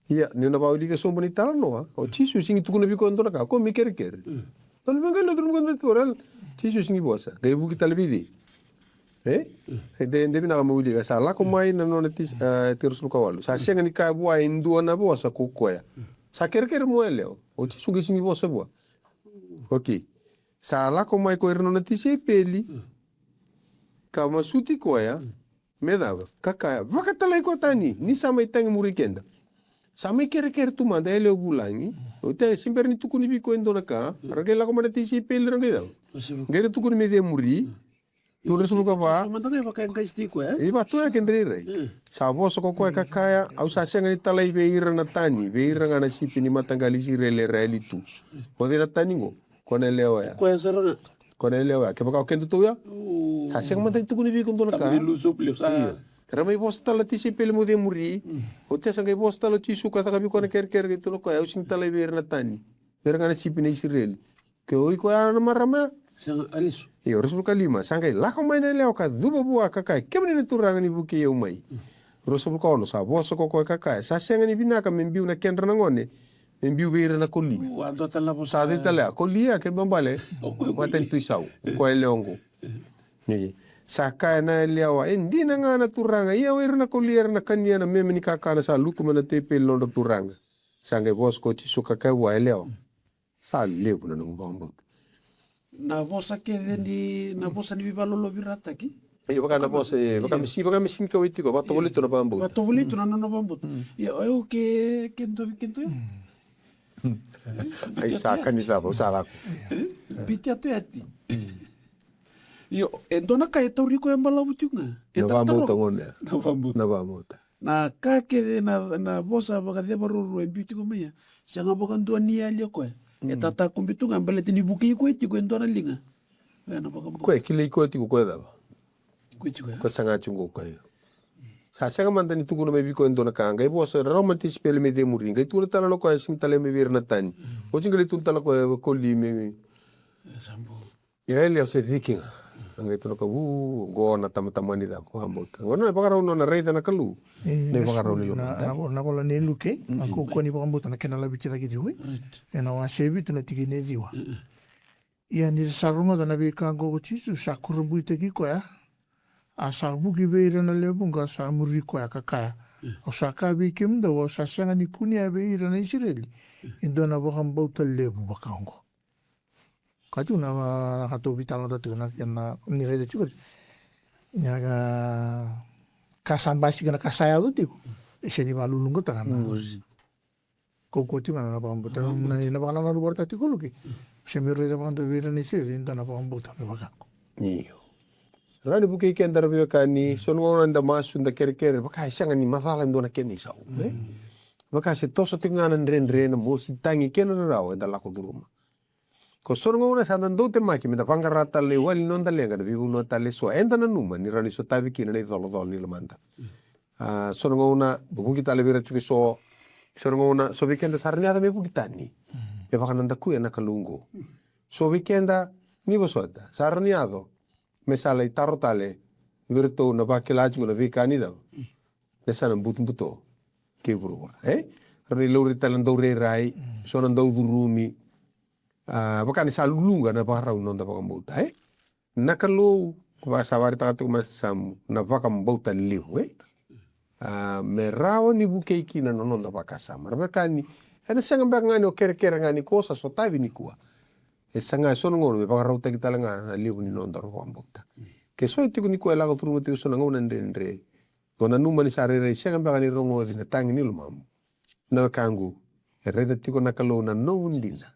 Ia, ni na vawilika sobu ni talanoa, o Jisu sigi tukuna vei koya dua na ka, ko me kerekere. Dua na veiqaravi, dua na veiqaravi, Jisu sigi vosa, qai vuki tale vei cei? E? E de, de vinaka me wilika, sa lako mai na nona tis, e, tiko ruasagavulu ka walu. Sa sega ni kaya vua e dua na vosa ko koya. Sa kerekere mo yalewa. O Jisu qai sigi vosa vua. Okay. Sa lako mai ko ira na nona tisaipeli. Ka masuti koya. Me cava? Ka kaya, vakatalai koya tani, ni sa mai tagi muri keda. Sa mai kerekere tu mada e lewe vulagi. Oti ya, se bera ni tukuni vei koya e dua na ka, ra qai lako mai na tisaipeli ra qai cava? Qai ra tukuni me cei muri. Tu ruasagavulu ka va. I vatu ya ke drairai. Sa vosa ko koya ka kaya, au sa sega ni talai vei ira na tani, vei ira ga na sipi ni mataqali Isireli era yali tu. O cei na tani qo? Ko na yalewa ya. Koya sara ga. Ko na yalewa ya. Kevaka o kedatou ya. Sa sega mada ni tukuni vei iko dua na ka. Io. Ra mai vosa tale na tisaipeli mo cei muri. Oti ya sa qai vosa tale o Jisu ka caka vei koya na kerekere, qai tukuna o koya, au sega ni talai vei ira na tani, vei ira ga na sipi na Isireli. Ke o iko ya na marama ya. Sega, a lesu. Io, ruasagavulu ka lima. Sa qai lako mai na yalewa ka cuva vua ka kaya, kemuni na turaga ni vukei au mai. Ruasagavulu ka ono, sa vosa ko koya ka kaya, sa sega ni vinaka me biu na kedra na gone, me biu vei ira na koli. Sa cei tale ya, koli ya, kena ibalebale. Matanitu isau, o koya e lewe oqo. Sa kaya na yalewa, e dina ga na turaga, ia o ira na koli era na kania na meme ni kakana sa lutu mai na tepeli nodra turaga. Sa qai vosa ko Jisu ka kaya vua, yalewa, sa levu na nomu vakabauta. Na vosa kece ni, na vosa ni veivakalovalovirataki. Io, vaka na vosa, e, vaka me sigi, vaka me sigi kauwai tiko, vakatovolei tu na vakabauta. Vakatovolei tu na nona vakabauta. Io, e, o ke, ke dua vei kedatou ya. Ai, sa ka ni cava, au sa lako. Piti atu yati. Io, e dua na ka e tauri koya balavu tiko ga. Na vakabauta gona. Na vakabauta. Na vakabauta. Na ka kece na, na vosa vakaceva ruarua e biu tiko mai ya. Sega vakadua ni yali o koya. E tatakube tu ga baleta ni vukei koya tiko e dua na liga. Koya na vakabauta. Koya e kilai koya tiko koya cava? Koya tiko ya. Koya saga tiko qo koya. Sa sega mada ni tukuna mai vei koya e dua na ka. Qai vosa, rau mai na tisaipeli me cei muri. Qai tukuna tale o koya, sega tale mai vei ira na tani. Oti qai lai tukuna tale o koya, koli me, me. Sa bau. Ia e levu se ciki ga. A qai tukuna ka vu, qo na tamatama ni cava, vakabauta. Qo na ivakarau nona raica na Kalou. Na ivakarau ni lomada. Na vola nei Luke, a kaukaua ni vakabauta na kena laveti cake tiko. Ena wase vitu na tikina e ciwa. Ia ni sa rogoca na veika qo ko Jisu, sa kurabuitaki koya. A sa vuki vei ira na lewe vuqa, sa muri koya ka kaya, au sa kaya vei kemudou, au sa sega ni kunea vei ira na Isireli e dua na vakabauta levu vaka oqo. Ka tiko na, na ka tou veitalanoataka tiko na, na, ni raica tiko. Na ka, ka sa basika na ka sa yaco tiko. E sega ni vakaluluqataka na. Kaukaua tiko ga na vakabauta. Na, na vakanananu vakataka tiko Luke. Se me raica vakadua vei ira na Isireli, e dua na vakabauta me vaka oqo. Io. Rawa ni vukei keda ra veiwekani, so na gauna eda masu, da kerekere, vaka e sega ni macala e dua na kena isau. Vaka se toso tiko ga na dredre, na mosi, tagi kei na rarawa eda lako curuma. Ko so na gauna sa da dau temaki meda vaqara tale na iwali ni noda leqa ena veivanua tale eso eda nanuma ni rawa ni sotavi kina na icolacola ni lomada. A, so na gauna vuki tale vei ira tiko eso, so na gauna so vei keda sa rawa ni yaco me vuki tani. Me vakanadakuya na Kalou oqo. So vei keda ni vosota sa rawa ni yaco me sa lai taro tale Vei iratou na vakila tiko na veika ni cava? Na yasana butobuto kei vuravura, e? Rawa ni laurai tale na daurairai, so na daucurumi. A, vaka ni sa luluqa na vakarau ni noda vakabauta, e? Na Kalou, vaka sa vakaraitaka tiko mai na Samu, na vakabauta levu, e? A, me rawa ni vukei kina na noda vakasama. Ra veka ni, ena sega beka ga ni o kerekere ga ni ko sa sotavi nikua. E saga e so na gauna me vakarautaki tale ga na levu ni nodaru vakabauta. Ke so e tiko nikua e lako curuma tiko so na gauna dredre. Ko nanuma ni sa rairai sega beka ni rogoci na tagi ni lomamu. Na wekaqu, e raica tiko na Kalou na nomu dina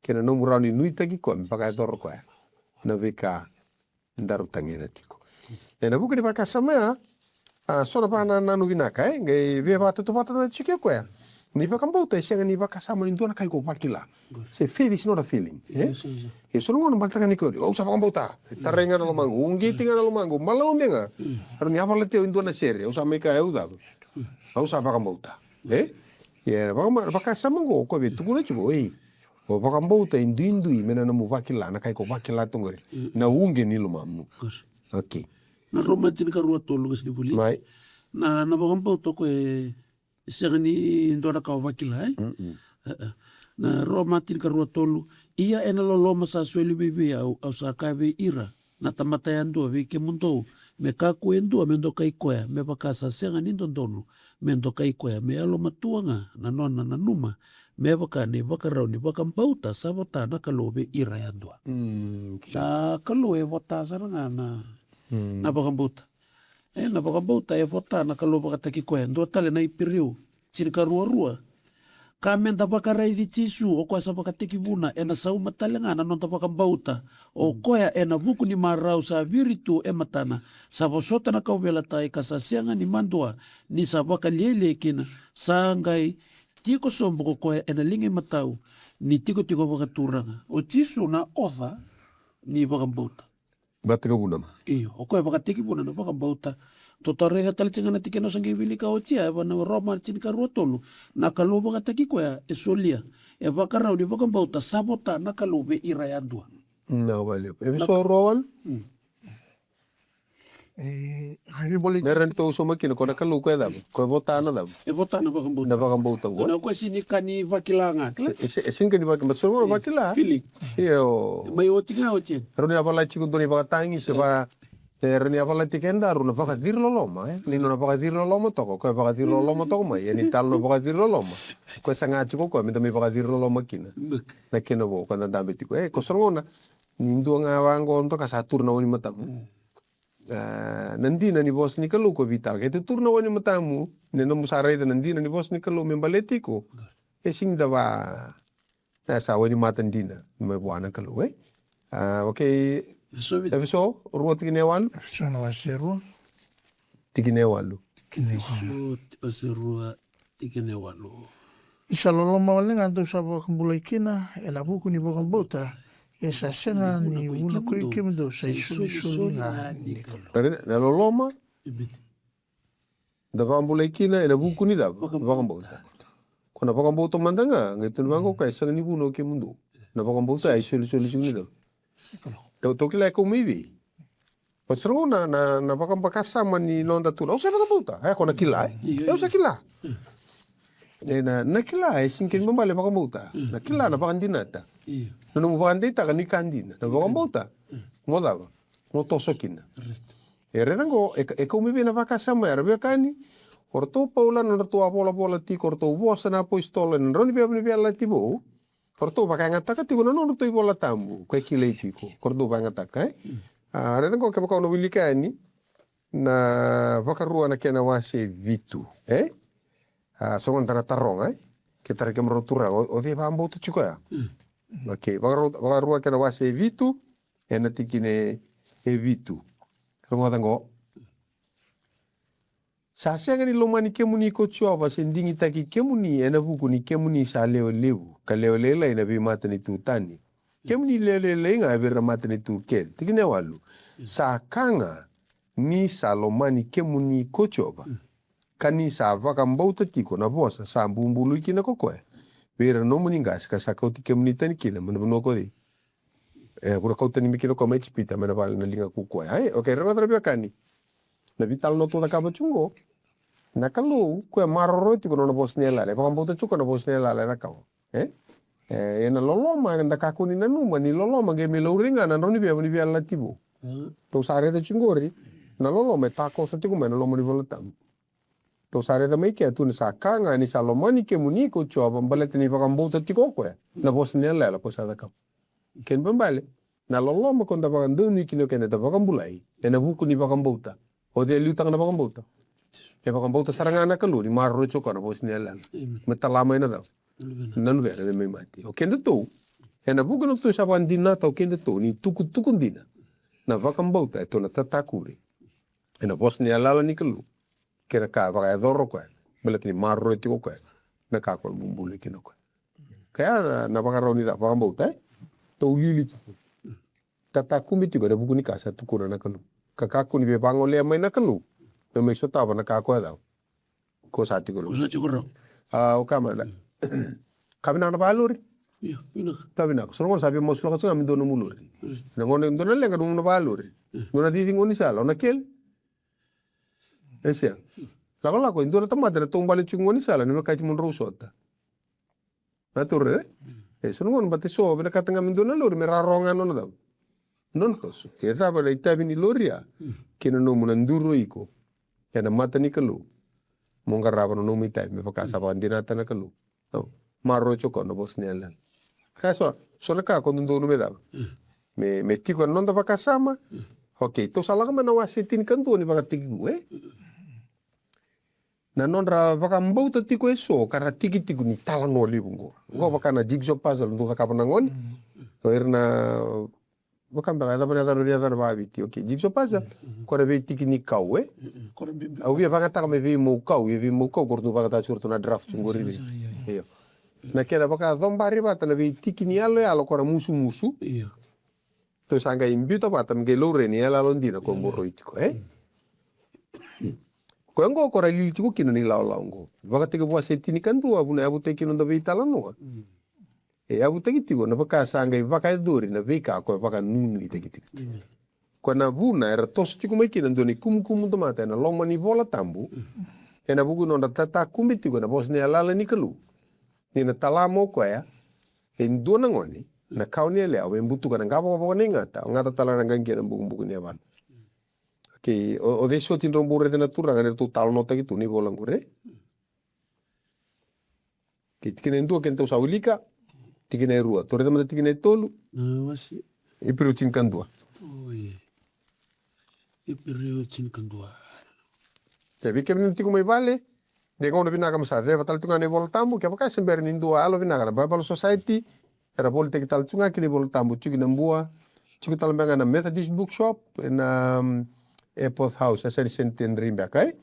kei na nomu rawa ni nuitaki koya me vakayacora o koya na veika daru tagica tiko. Ena vuku ni vakasama ya, a, so na vakanananu vinaka, e, qai via vakatautauvata tiko o koya. Ni vakabauta e sega ni vakasama ni dua na ka iko vakila. Se faith is not a feeling, e? Ia so na gauna baleta ga ni ko, au sa vakabauta. E tarai ga na lomaqu, uqeti ga na lomaqu, malaude ga. Rawa ni yavalati au e dua na sere, au sa mai kaya au cava? Au sa vakabauta, e? Ia, vakama-, vakasama qo, o koya via tukuna tiko, ei. O vakabauta e duidui me na nomu vakila na ka iko vakila tu qori. Na uqeti ni lomamu. Okei. Na Roma tinikarua tolu, qasenivuli. Mai. Na, na vakabauta o koya e sega ni dua na ka o vakila, e? E, e. Na Roma tinikarua tolu. Ia ena loloma sa soli mai vei au, au sa kaya vei ira na tamata yadua vei kemudou, me kakua e dua me dokai koya, me vaka sa sega ni dodonu me dokai koya, me yalomatua ga na nona nanuma, me vaka na ivakarau ni vakabauta sa vota na Kalou vei ira yadua. Mm, sa Kalou e vota sara ga na, na vakabauta. E, na vakabauta e vota na Kalou vakataki koya. Dua tale na Iperiu tinikarua rua. Ka meda vakaraici Jisu, o koya sa vakatekivuna, ena sauma tale ga na noda vakabauta. O koya ena vuku ni marau sa viri tu e matana, sa vosota na kauveilatai, ka sa sega ni madua ni sa vakalialia kina, sa qai tiko sobu ko koya ena liga imatau ni tikotiko vakaturaga. O Jisu na oca ni vakabauta. Vakatekivuna. Io, o koya vakatekivuna na vakabauta. Tou raica tale tiko ga na tikina au sa qai wilika oti ya, ena Roma tinikarua tolu. Na Kalou vakataki koya e solia e vakarau ni vakabauta sa vota na Kalou vei ira yadua. Na vale. Efeso rua walu. Mm. E, ai, ni vole. Mera ni tou sauma kina, ko na Kalou ko e cava? Ko e vota na cava? E vota na vakabauta. Na vakabauta qo. Na koya sega ni ka ni vakila ga, kila? E, e se-, e sega ni ka ni vakila, but so na vakila. Feeling. Io. Mai oti ga oti. Rawa ni yavalati tiko dua na ivakatagi, se va, e, rawa ni yavalati kedaru na vakaciriloloma, e? Ni nona vakaciriloloma toka, ko e vakaciriloloma toka mai, e ni talo na vakaciriloloma. Ko e saga tiko ko, meda mai vakaciriloloma kina. Na kena vo, ko da dabe tiko. E, ko so na gauna, ni dua ga vaqo, dua ka sa turu na wainimatamu. A, na dina ni vosa ni Kalou ko e veitaratara. Ke tuturu na wainimatamu, ni nomu sa raica na dina ni vosa ni Kalou me baleti iko. E sega ni da va, e sa wainimata dina mai vua na Kalou, e? A, okei. Efeso, Efeso rua tikina e walu. Efeso na wase rua. Tikina e walu. Tikina e walu. Efeso wase rua. Tikina e walu. Ni sa loloma wale ga dou sa vakabulai kina ena vuku ni vakabauta, ia sa sega ni vunakoi kemudou sa isolisoli ga ni Kalou. Raica, na loloma da vakabulai kina ena vuku ni cava? Vakabauta. Ko na vakabauta mada ga, qai tukuna vaqo, ka e sega ni vunau kemudou. Na vakabauta e isolisoli tiko ni Kalou. Tou, tou kila e kau mai vei? Oti sara ga na, na, na vakabakasama ni noda tu. Au sa vakabauta. E, ko na kila, e? Io, io. Au sa kila. E, na, na kila, e sega ni kena ibalebale vakabauta. Na kila, na vakadinata. Io. Na nomu vakadeitaka ni ka dina. Na vakabauta. Mo cava? Mo toso kina. Right. E raica qo, e, e kau mai vei na vakasama era veiwekani. O ratou Paula, na nodratou a volavola tiko, o ratou vosa na apositolo, na drau ni veiyalayalati vou. O ratou vakayagataka tiko na nodratou iVola Tabu, ko e kilai tiko. Ko ratou vakayagataka, e? A, raica qo kevaka o na wilika yani na Vakarua na kena wase vitu, e? A, so na da na taroga, e? Ke tarai kemudrau turaga, o, o cei vakabauta tiko ya? Okei, Vakarua, Vakarua kena wase vitu, ena tikina e vitu. Rogoca qo. Sa sega ni lomani kemuni ko Jiova, se digitaki kemuni ena vuku ni kemuni sa lewe levu, ka lewe lailai na veimatanitu tani. Kemuni lewe lailai ga vei ira na matanitu kece. Tikina e walu. Sa ka ga ni sa lomani kemuni ko Jiova, ka ni sa vakabauta tiko na vosa sa bubului kina ko koya vei ira na nomuni qase, ka sa kauti kemuni tani kina mai na vanua ko cei? E, ko na kauta ni mai kina ko koya mai Ijipita, mai na vale na liga ko koya. Ai, okei, rogoca na veiwekani. Na veitalanoa tou cakava tiko qo, na Kalou koya maroroya tiko na nona vosa ni yalayala, e vakabauta tiko na vosa ni yalayala e cakava. E? E, ena loloma, eda kakua ni nanuma ni loloma qai mai laurai ga na drau ni veva ni veiyalayalati vou. Tou sa raica tiko qori, na loloma e takoso tiko mai na loma ni Vola Tabu. Tou sa raica mai kea tu ni sa ka ga ni sa lomani kemuni ko Jiova baleta ni vakabauta tiko o koya na vosa ni yalayala ko sa cakava. Kena ibalebale, na loloma ko da vakadonui kina o keda, da vakabulai ena vuku ni vakabauta. O cei e liutaka na vakabauta? E vakabauta sara ga na Kalou ni maroroi tiko na vosa ni yalayala me tala mai na cava? Na luvena me mai mate. O kedatou, ena vuku na tou sa vakadinata o kedatou ni tukutuku dina na vakabauta e tou na tatakuve ena vosa ni yalayala ni Kalou. Kei na ka vakayacora o koya, baleta ni maroroi tiko o koya na ka koya bubului kina o koya. Kaya na, na vakarau ni ca vakabauta, e? Tou lili tiko. Tatakumi tiko ena vuku ni ka sa tukuna na Kalou. Ka kakua ni veivagolea mai na Kalou me mai sotava na ka koya cava? Ko sa tiko rau. Ko sa tiko rau. A, o ka mada. Ka vinaka na vakalori. Io, vinaka. Ka vinaka. So na gauna sa veimasulaka tiko ga me dua nomu lori. Na gauna e dua na leqa nomu na vakalori. Dua na cici gaunisala, o na kele. E sega. Lakolako, e dua na tamata na taubale tiko gaunisala, ni vakaiti mo drau sota. Na toro, e? E so na gauna bata e so vinakata ga me dua na lori me raroga ga nona cava? Nona koso. E cava na itavi ni lori ya? Kei na nomu na duru o iko ena mata ni Kalou. Mo qarava na nomu itavi me vaka sa vakadinata na Kalou. Maroroi tiko na vosa ni yalayala. Kaya so, so na ka ko dodonu me cava? Me, me tiko ena noda vakasama. Okei, tou sa lako mai na wase tinikadua ni Vakatekivu, e? Na nodra vakabauta tiko e so ka ra tiki tiko ni talanoa levu qo. Qo vaka na jigsaw puzzle dou cakava na gone. O ira na vaka beka e cava na yacana, na yacana vakaviti. Okei, jigsaw puzzle. Ko na veitiki ni kau, e? Au via vagataka me veimau kau, ia veimau kau ko ratou vagataka tiko ratou na draft tiko qori. Io. Na kena vakacobari vata na veitiki ni yaloyalo ko na musumusu. Io. Tou sa qai biuta vata me qai laurai ni yaloyalo dina ko boroi tiko, e? Koya oqo ko ra lili tiko kina na ilawalawa oqo. Vakatekivu wase tinikadua, vuna e yavutaki kina noda veitalanoa. E yavutaki tiko na vaka sa qai vakayacori na veika ko e vakanuinuitaki tiko. Ko na vuna era toso tiko mai kina dua na ikumukumu tamata ena loma ni Vola Tabu. Ena vuku ni nodra tatakumi tiko ena vosa ni yalayala ni Kalou. Ni na tala mo koya e dua na gone, na kawa ni yalewa, me butuka na qavokavoka ni gata, o gata tale na qaqia na bukubuku ni yavana. Okei, o, o cei soti drau bau raica na turaga ni ratou talanoataki tu na ivola qori? Okei, tikina e dua kedatou sa wilika, tikina e rua. Tou raica mada tikina e tolu. Na wase. Iperiu tinikadua. Oi. Iperiu tinikadua. Ke vei kemuni na tiko mai vale, de gauna vinaka me sa ceva tale tu ga na iVola Tabu, kevaka e se bera ni dua yalo vinaka na Bible Society, era volitaki tale tu ga kina iVola Tabu, tiko na Bua, tiko tale beka ga na Methodist Bookshop, na, um, Epworth House, e sega ni Centenary beka, e?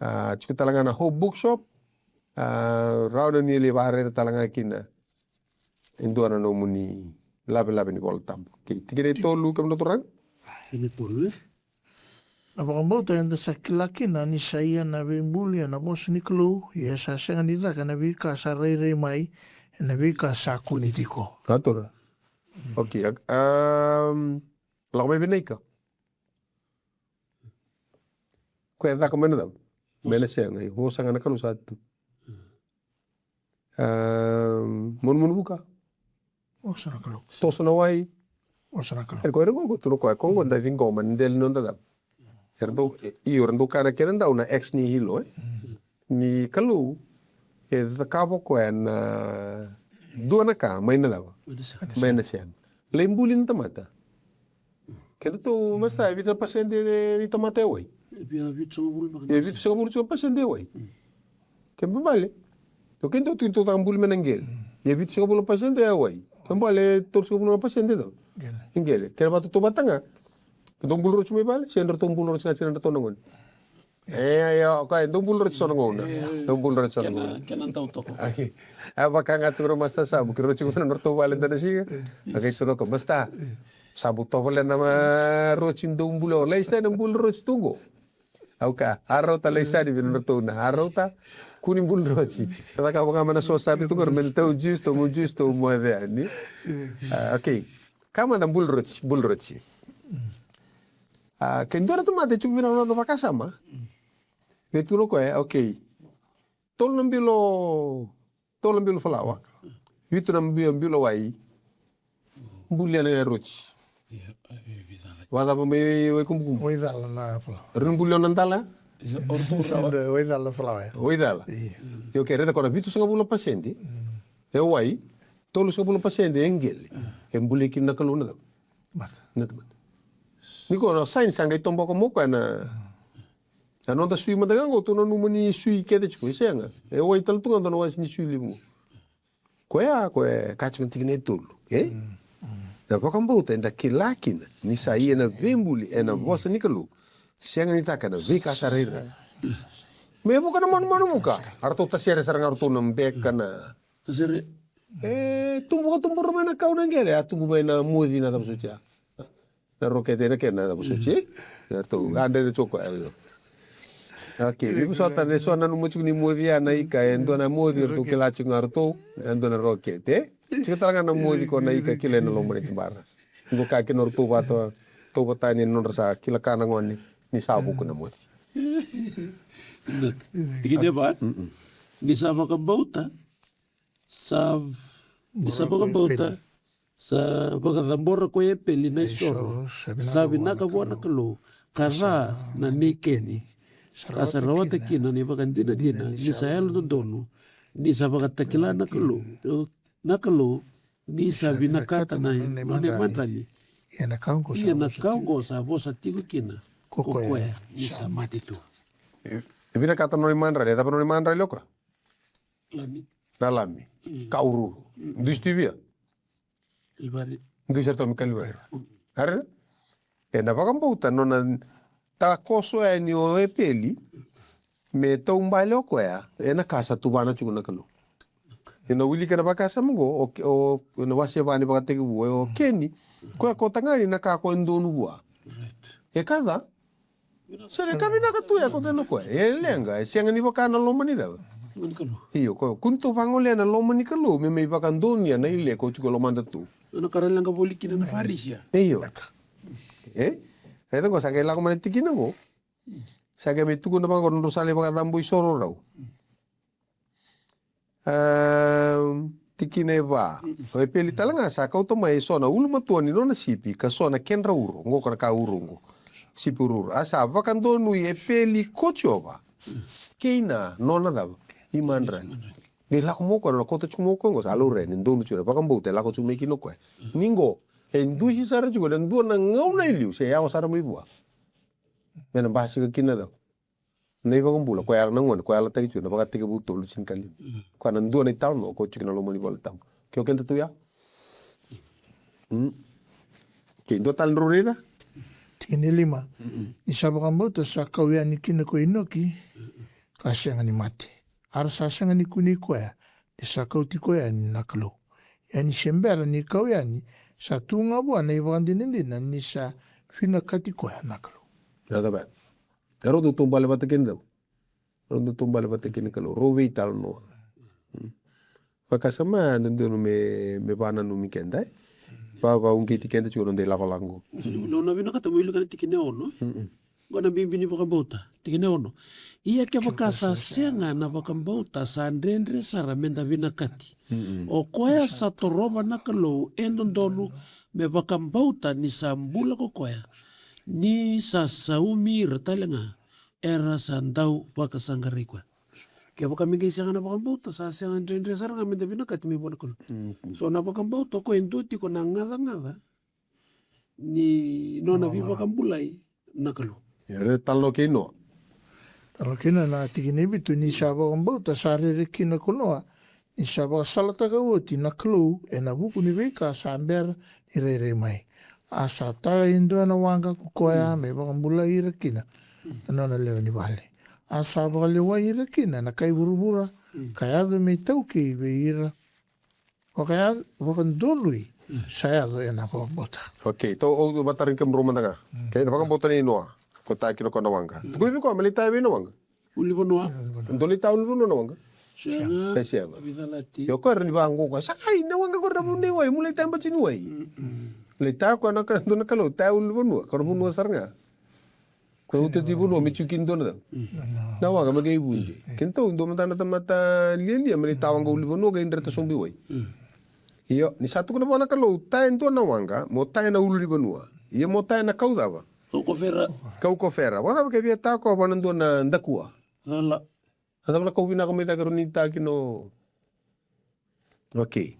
A, tiko tale ga na Hope Bookshop, a, rawa ni lai vakaraica tale ga kina e dua na nomuni lavelave ni Vola Tabu. Okei, tikina e tolu, kemudou turaga. Tikina e tolu, e? Na vakabauta eda sa kila kina ni sa ia na veibuli ena vosa ni Kalou, ia sa sega ni caka ena veika sa rairai mai, ena veika sa kune tiko. Sa tora. Okei, a, um, lako mai vei na ika. Koya e caka mai na cava? Mai na sega, e vosa ga na Kalou sa tu. A, monumonu vuka. Vosa na Kalou. Toso na wai. Vosa na Kalou. E koya era qo, qo tu na koya, ko qo da ciqoma, na dela ni noda cava. Era dau, e, io, era dau kaya na kena dau na ex nihilo, e. Ni Kalou e cakava o koya na dua na ka mai na cava? Mai na sega. Mai na sega. Lai buli na tamata. Kedatou, masta, e vica na pasede ni tamata e wai? E vitusagavulu beka na pasede. E vitusagavulu tiko na pasede e wai. Kena ibalebale, o kedatou tu, kedatou caka buli mai na qele. E vitusagavulu na pasede e wai. Kena ibalebale, tolusagavulu na pasede e cava? Qele. E qele. Kena vakatautauvata ga, kedatou buli roti mai vale, se kedatou buli roti ga tiko na nodratou na gone. E, io, o koya e dau buli roti so na gauna. Dau buli roti so na gauna. Kena, kena dau toka. Okei. A vaka ga tu na masta Sabu, keirau tiko na nodratou vale dua na siga. Okei, tukuna o koya, masta, Sabu tovolea na roti dau buli, o lai sani na buli roti tu qo. Au kaya, a rauta, lai sani vei nodratou na, a rauta, kua ni buli roti. Sa cakava ga mai na sosavi tu qori, me na tau juice, tau mo juice, tau moce yani. A, okei. Kaya mada, buli roti, buli roti. A, ke dua na tamata e tiko vei na noda vakasama. Vei tu na koya, okay. Tolu na bilo, tolu na bilo falawa. Vitu na bilo, bilo wai. Bulia na yaroti. Vacava mai wai kubukubu. Waicala na falawa. Rui bulia na dala. Waicala na falawa. Waicala. Io, okay, raica ko na vitu sagavulu na pasede. E wai, tolu sagavulu na pasede e qele. E bulia kina na Kalou na cava? Na tamata. Ni ko na saini sa qai toboka mo koya na. A noda sui mada ga qo, tou nanuma ni sui kece tiko, e sega. E wai tale tu ga dua na wase ni sui levu qo. Koya, koya, ka tiko na tikina e tolu, e? Na vakabauta eda kila kina ni sa ia na veibuli ena vosa ni Kalou. Sega ni caka ena veika sa rairai. Me vuka na manumanu vuka. A ratou tasere sara ga ratou na beka na. Tasere. E, tubu, tubu mai na kau na qele, a tubu mai na moci na cava soti ya. Na rokete na kena cava soti. Ratou, a dede tiko koya. Okay, ni vosota de so nanuma tiko ni moci ya na ika, e dua na moci ratou kila tiko ga ratou, e dua na rokete. Tiko tale ga na moci ko na ika kila ena loma ni tubara. Qo ka kina ratou vata, tou vata ni nodra sa kila ka na gone, ni sa vuku na moci. Tikina e va, ni sa vakabauta, sa, ni sa vakabauta, sa vakacabora ko Epeli na isoro, sa vinaka vua na Kalou, ka ca na nei Keni, ka sa rawata kina na ivakadinadina, ni sa yalododonu, ni sa vakatakila na Kalou, na Kalou, ni sa vinakata na nona imadrali. Ia na ka oqo sa vosa tiko kina ko koya ni sa mate tu. E vinakata na nona imadrali, e cava na nona imadrali o koya? Lami. Na lami. Ka ururu. Dusi tu i via? Kalivari. Dusi ratou mai Kalivari. Are? E na vakabauta nona takoso yani o Epeli me taubale o koya ena ka sa tuvana tiko na Kalou. Ena wilika na vakasama oqo, o, o, na wase va ni Vakatekivu, o Keni, koya ko tagane na ka ko e donu vua. E ka ca. Sa le ka vinaka tu ya ko cena koya. E leqa, e sega ni vaka na loma ni cava? Loma ni Kalou. Io, ko, kua ni tou vagolea na loma ni Kalou me mai vakadonuya na ile ko tiko e lomada tu. Na ka ra leqa voli kina na Farisi ya. Io. E? E caqo sa qai lako mai na tikina qo. Sa qai mai tukuna vaqo na nodrau sa lai vakacabo isoro rau. Am, tikina e va. O Epeli tale ga sa kauta mai eso na ulumatua ni nona sipi, ka so na kedra uro, oqo ko na ka uro oqo. Sipi uruuru. A sa vakadonui Epeli ko Jiova. Kei na nona cava? Imadrali. Qai lako mai o koya, na kauta tiko mai o koya oqo, sa laurai ni donu tiko na vakabauta e lako tiko mai kina o koya. Ni qo, e dusi sara tiko na dua na gauna e liu, se yawa sara mai vua. Me na basika kina cava? Na iVakabula, ko yala na gone, ko yalataki tiko na Vakatekivu tolu tinikalima. Ko na dua na italanoa ko tiko na loma ni Vola Tabu. Ke o keda tu ya? Mm. Ke dua tale drau raica? Tikina e lima. Ni sa vakabauta sa kau yani kina ko Inoki, ka sega ni mate. A ra sa sega ni kunei koya, ni sa kauti koya yani na Kalou. Ia ni se bera ni kau yani, sa tu ga vua na ivakadinadina ni sa vinakati koya na Kalou. Ia cava? E rau dau taubale vata kei na cava? Rau dau taubale vata kei na Kalou. Rau veitalanoa. Mm. Vakasama dodonu me, me vakananumi keda, e? Va, vakauqeti keda tiko na noda ilakolako. Nona vinakata mo wilika na tikina e ono. Mm-mm. Qo na bibi ni vakabauta. Tikina e ono. Ia kevaka sa sega na vakabauta, sa dredre sara me da vinakati. Mm-mm. O koya sa torova na Kalou e dodonu me vakabauta ni sa bula ko koya, ni sa saumi ira tale ga era sa dau vakasaqarai koya. Kevaka me qai sega na vakabauta, sa sega, dredre sara ga me da vinakati mai vua na Kalou. Mm-hmm. So na vakabauta o koya e dua tiko na gacagaca ni nona veivakabulai na Kalou. Ia, raica tale o kei Noa. Tale o kei Noa na tikina e vitu, ni sa vakabauta sa rere kina ko Noa, ni sa vakasalataka oti na Kalou ena vuku ni veika sa bera ni rairai mai. A sa tara e dua na waqa ko koya me vakabulai ira kina na nona lewe ni vale. A sa vakalewai ira kina na kai vuravura, ka yaco me itaukei vei ira. Vakayaco, vakadonui sa yaco ena vakabauta. Okay, tou, au vatarai kemudrau mada ga. Okay, na vakabauta nei Noa. Ko tara kina ko na waqa. Tukuni vei koya me lai tara vei na waqa. Ulunivanua. Dou lai tara ulunivanua na waqa? Sega. E sega. Veitalati. Io, koya era ni vaqo koya. Sa qai na waqa ko era vudei wai, mo lai tara bati ni wai. Mm-mm. Lai tara koya na ka, dua na Kalou, tara ulunivanua. Ko na vanua sara ga. Ko na uta tu i vanua me tiko kina dua na cava? Na waqa me qai vude. Keitou dua mada na tamata lialia me lai ta waqa ulu i vanua qai dreta sobu i wai. Io, ni sa tukuna vua na Kalou, ta e dua na waqa, mo ta e na ulu ni vanua. Ia mo ta e na kau cava? Kau kofera. Kau kofera. Vakacava ke via ta koya vua na dua na dakua? Cala. A cava na kau vinaka mai cake rawa ni ta kina o. Okei.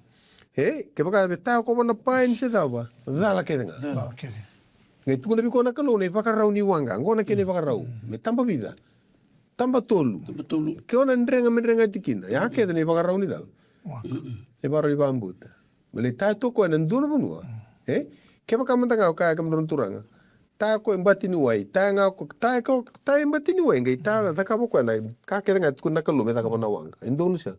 E kevaka e via ta koya vua na paini se cava, cala kece ga. Cala kece. Qai tukuna vei koya na Kalou na ivakarau ni waqa. Qo na kena ivakarau. Me taba vica? Taba tolu. Taba tolu. Ke o na drega me dregati kina, ya kece na ivakarau ni cava? Waqa. Na ivakarau ni vakabauta. Me lai ta tu o koya na dua na vanua. E kevaka mada ga o kaya kemudrau na turaga, ta o koya e bati ni wai, ta ga o koya, ta e koya, ta e bati ni wai, qai ta cakava o koya na ka kece ga e tukuna na Kalou me cakava na waqa. E donu sega?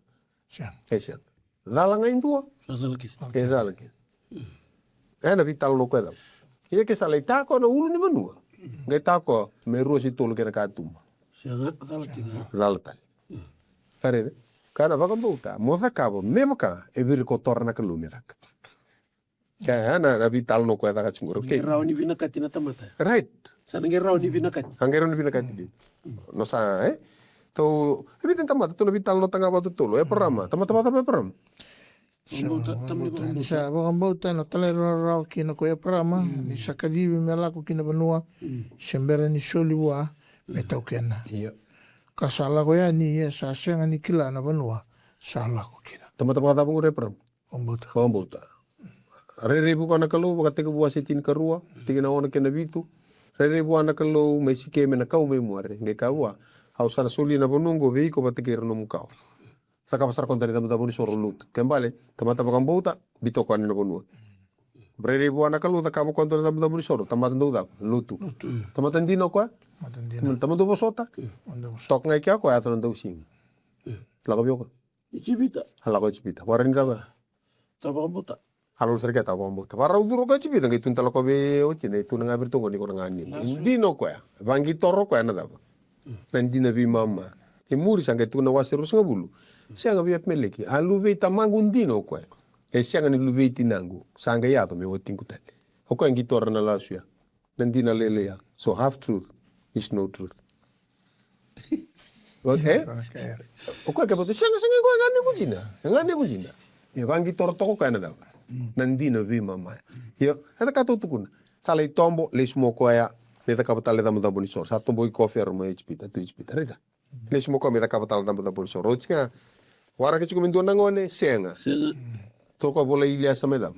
Sega. E sega. Cala ga e dua. Sa cala kece. E cala kece. E na veitalanoa o koya cava? Ia ke sa lai ta o koya na ulu ni vanua, qai ta o koya me rua se tolu kei na katuba. Sega, cala kece. Cala tale. Ka raica? Ka na vakabauta mo cakava me vaka e virikotora na Kalou me caka. Ka ya na, na veitalanoa o koya caka tiko qori. Okei. Rawa ni vinakati na tamata. Right. Sa na qai rawa ni vinakati. A qai rawa ni vinakati dina. No sa, e? Tou, e vica na tamata tou na veitalanoataka vakatotolo. Eparama, tamata vakacava o Eparama? Sa vakabauta, tamata vakabauta. Ni sa vakabauta na talairawarawa kina ko Eparama, ni sa kacivi me lako ki na vanua se bera ni soli vua me taukena. Io. Ka sa lako yani, ia sa sega ni kila na vanua sa lako kina. Tamata vakacava qori o Eparama? Vakabauta. Vakabauta. Rairai vua na Kalou, Vakatekivu wase tinikarua, tikina ono kei na vitu. Rairai vua na Kalou mai Sikemi ena kau mai More, qai kaya vua, au sa na solia na vanua oqo vei iko vata kei ira na nomu kawa. Cakava sara o koya dua na icabocabo ni soro, lotu. Kena ibalebale, tamata vakabauta, biuta o koya na vanua. Rairai vua na Kalou, cakava o koya dua na icabocabo ni soro, tamata dau cava? Lotu. Lotu. Tamata dina o koya? Tamata dina. Tamata dau vosota? Tamata dau vosota. Toka ga i kea o koya, yaco na dausiga. Lako vei o koya? Ijipita. A lako Ijipita. Vakarau ni cava? Tau vakabauta. A lolo sara i kea, tau vakabauta. Vakarau curu o koya Ijipita, qai tukuna tale o koya vei watina, e tukuna ga vei iratou qo ni ko na ganequ. Dina o koya. Vaqitora o koya na cava? Na dina veimama. E muri sa qai tukuna na wase ruasagavulu. Sega, vei Epimeleki, a luvei tamaqu dina o koya. E sega ni luvei tinaqu. Sa qai yaco me watiqu tale. O koya qitora na lasu ya. Na dina lailai ya. So half truth is no truth. O, e? Okay. O koya kevaka, sega, sega, o koya e ganequ dina. E ganequ dina. E vaqitora toka o koya na cava? Na dina veimama ya. Io, e na ka tou tukuna. Sa lai tobo, lesu mai o koya, me cakava tale na icabocabo ni soro. Sa tobo i Kofero mai Ijipita, tu Ijipita. Raica. Lesu mai o koya me cakava tale na icabocabo ni soro. Oti ga, waraki tiko me dua na gone, sega. Sega. Tukuna o koya, vola i Iliesa me cava?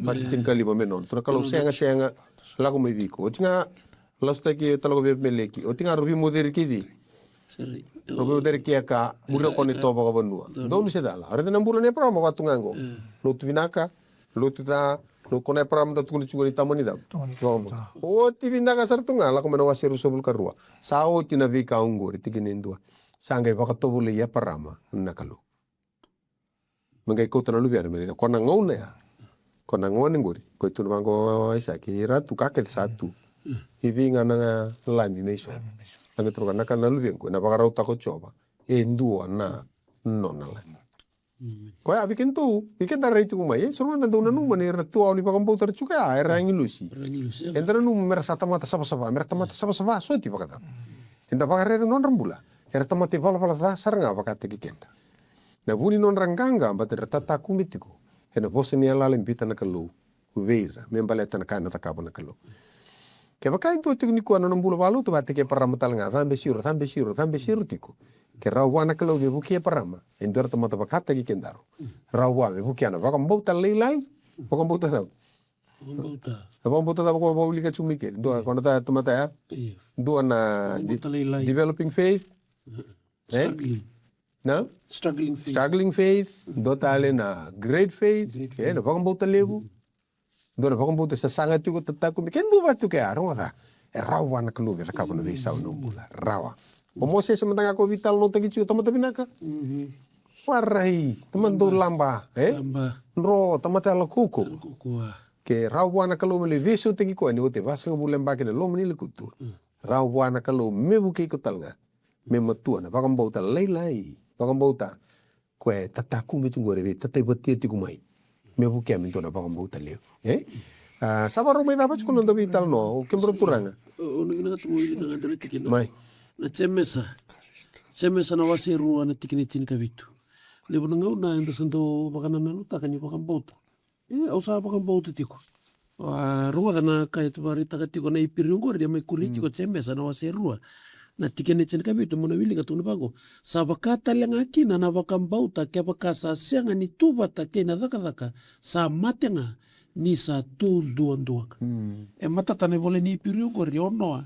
Wase tinikalima me nona. Tukuna na Kalou, sega, sega, lako mai vei iko. Oti ga, lasutaki tale o koya vei Epimeleki. Oti ga, rau veimoceri kei cei? Rau veimoceri kei Eka, muria o koya na itovo vakavanua. Donu se cala? Raica na bula nei Eparama, vaka tu ga qo. Lotu vinaka, lotu ca, lotu, ko na Eparama da tukuna tiko ni tama ni cava? Tama ni cava? Oti vinaka sara tu ga, lako mai na wase ruasagavulu ka rua. Sa oti na veika oqori, tikina e dua. Sa qai vakatovolei Eparama na Kalou. Me qai kauta na luvena, me, ko na gauna ya. Ko na gone qori, ko e tu na vaqo o Aisake, ira tu, ka kece sa tu. I vei ga na lami me so. Lami me so. Lami toro ga na ka na luvequ, na vakarautaka o Jiova. E dua na nona lami. Koya vei kedatou, vei keda rai tiko mai, e, so na gauna da dau nanuma ni ra tu au ni vakabauta ra tiko ya, era agilosi. Era agilosi, e. Eda nanuma me ra sa tamata savasava, me ra tamata savasava soti vakacava. Eda vakaraica na nodra bula, era tamata ivalavala ca sara ga vakataki keda. Na vu ni nodra qaqa, baleta era tatakube tiko ena vosa ni yalayala e biuta na Kalou vei ira, me baleta na ka ena cakava na Kalou. Kevaka e dua tiko nikua na nona bula vakalotu, vakataki Eparama tale ga, cabe siro, cabe siro, cabe siro tiko. Ke rawa vua na Kalou me vukei Eparama, e dua na tamata vakataki kedaru. Rawa vua me vukea na vakabauta lailai, vakabauta cava? Vakabauta. Na vakabauta cava ko wilika tiko mai ke? Dua, ko na ta-, tamata ya? Io. Dua na de-, vakabauta lailai. Developing faith. E? Struggling. Na? Struggling faith. Struggling faith. Dua tale na great faith. Great faith. E, na vakabauta levu. Dua na vakabauta sasaga tiko, tatakube. Ke dua vaka tiko ya, rogoca. E rawa vua na Kalou me cakava na veisau ena bula. Rawa. O Mosese mada ga ko veitalanoataki tiko, tamata vinaka. Warai, tamata dau laba, e? Laba. Dro, tamata yalo kaukaua. Yalo kaukaua. Ke rawa vua na Kalou me lai veisautaki koya ni oti e vasagavulu na yabaki ena loma ni lekutu. Rawa vua na Kalou me vukei iko tale ga me matua na vakabauta lailai, vakabauta koya e tatakube tiko qori, e veitataivata tiko mai, me vukea me dua na vakabauta levu, e? A, sa vakarau mai cava tiko na noda veitalanoa, o kemudrau turaga? O, o, na vinaka tu mo wilika ga dua na tikina. Mai. Na Jemesa. Jemesa na wase rua na tikina e tinikavitu. Levu na gauna eda sa dau vakanananutaka ni vakabauta. E, au sa vakabauta tiko. A, rogoca na ka e tu vakaraitaka tiko na Iperiu qori, e mai kuri tiko Jemesa na wase rua. Na tikina e tinikavitu mo na wilika tukuna vaqo. Sa vaka tale ga kina na vakabauta kevaka sa sega ni tu vata kei na cakacaka, sa mate ga ni sa tu duaduaka. E matata na ivola ni Iperiu qori, o Noa.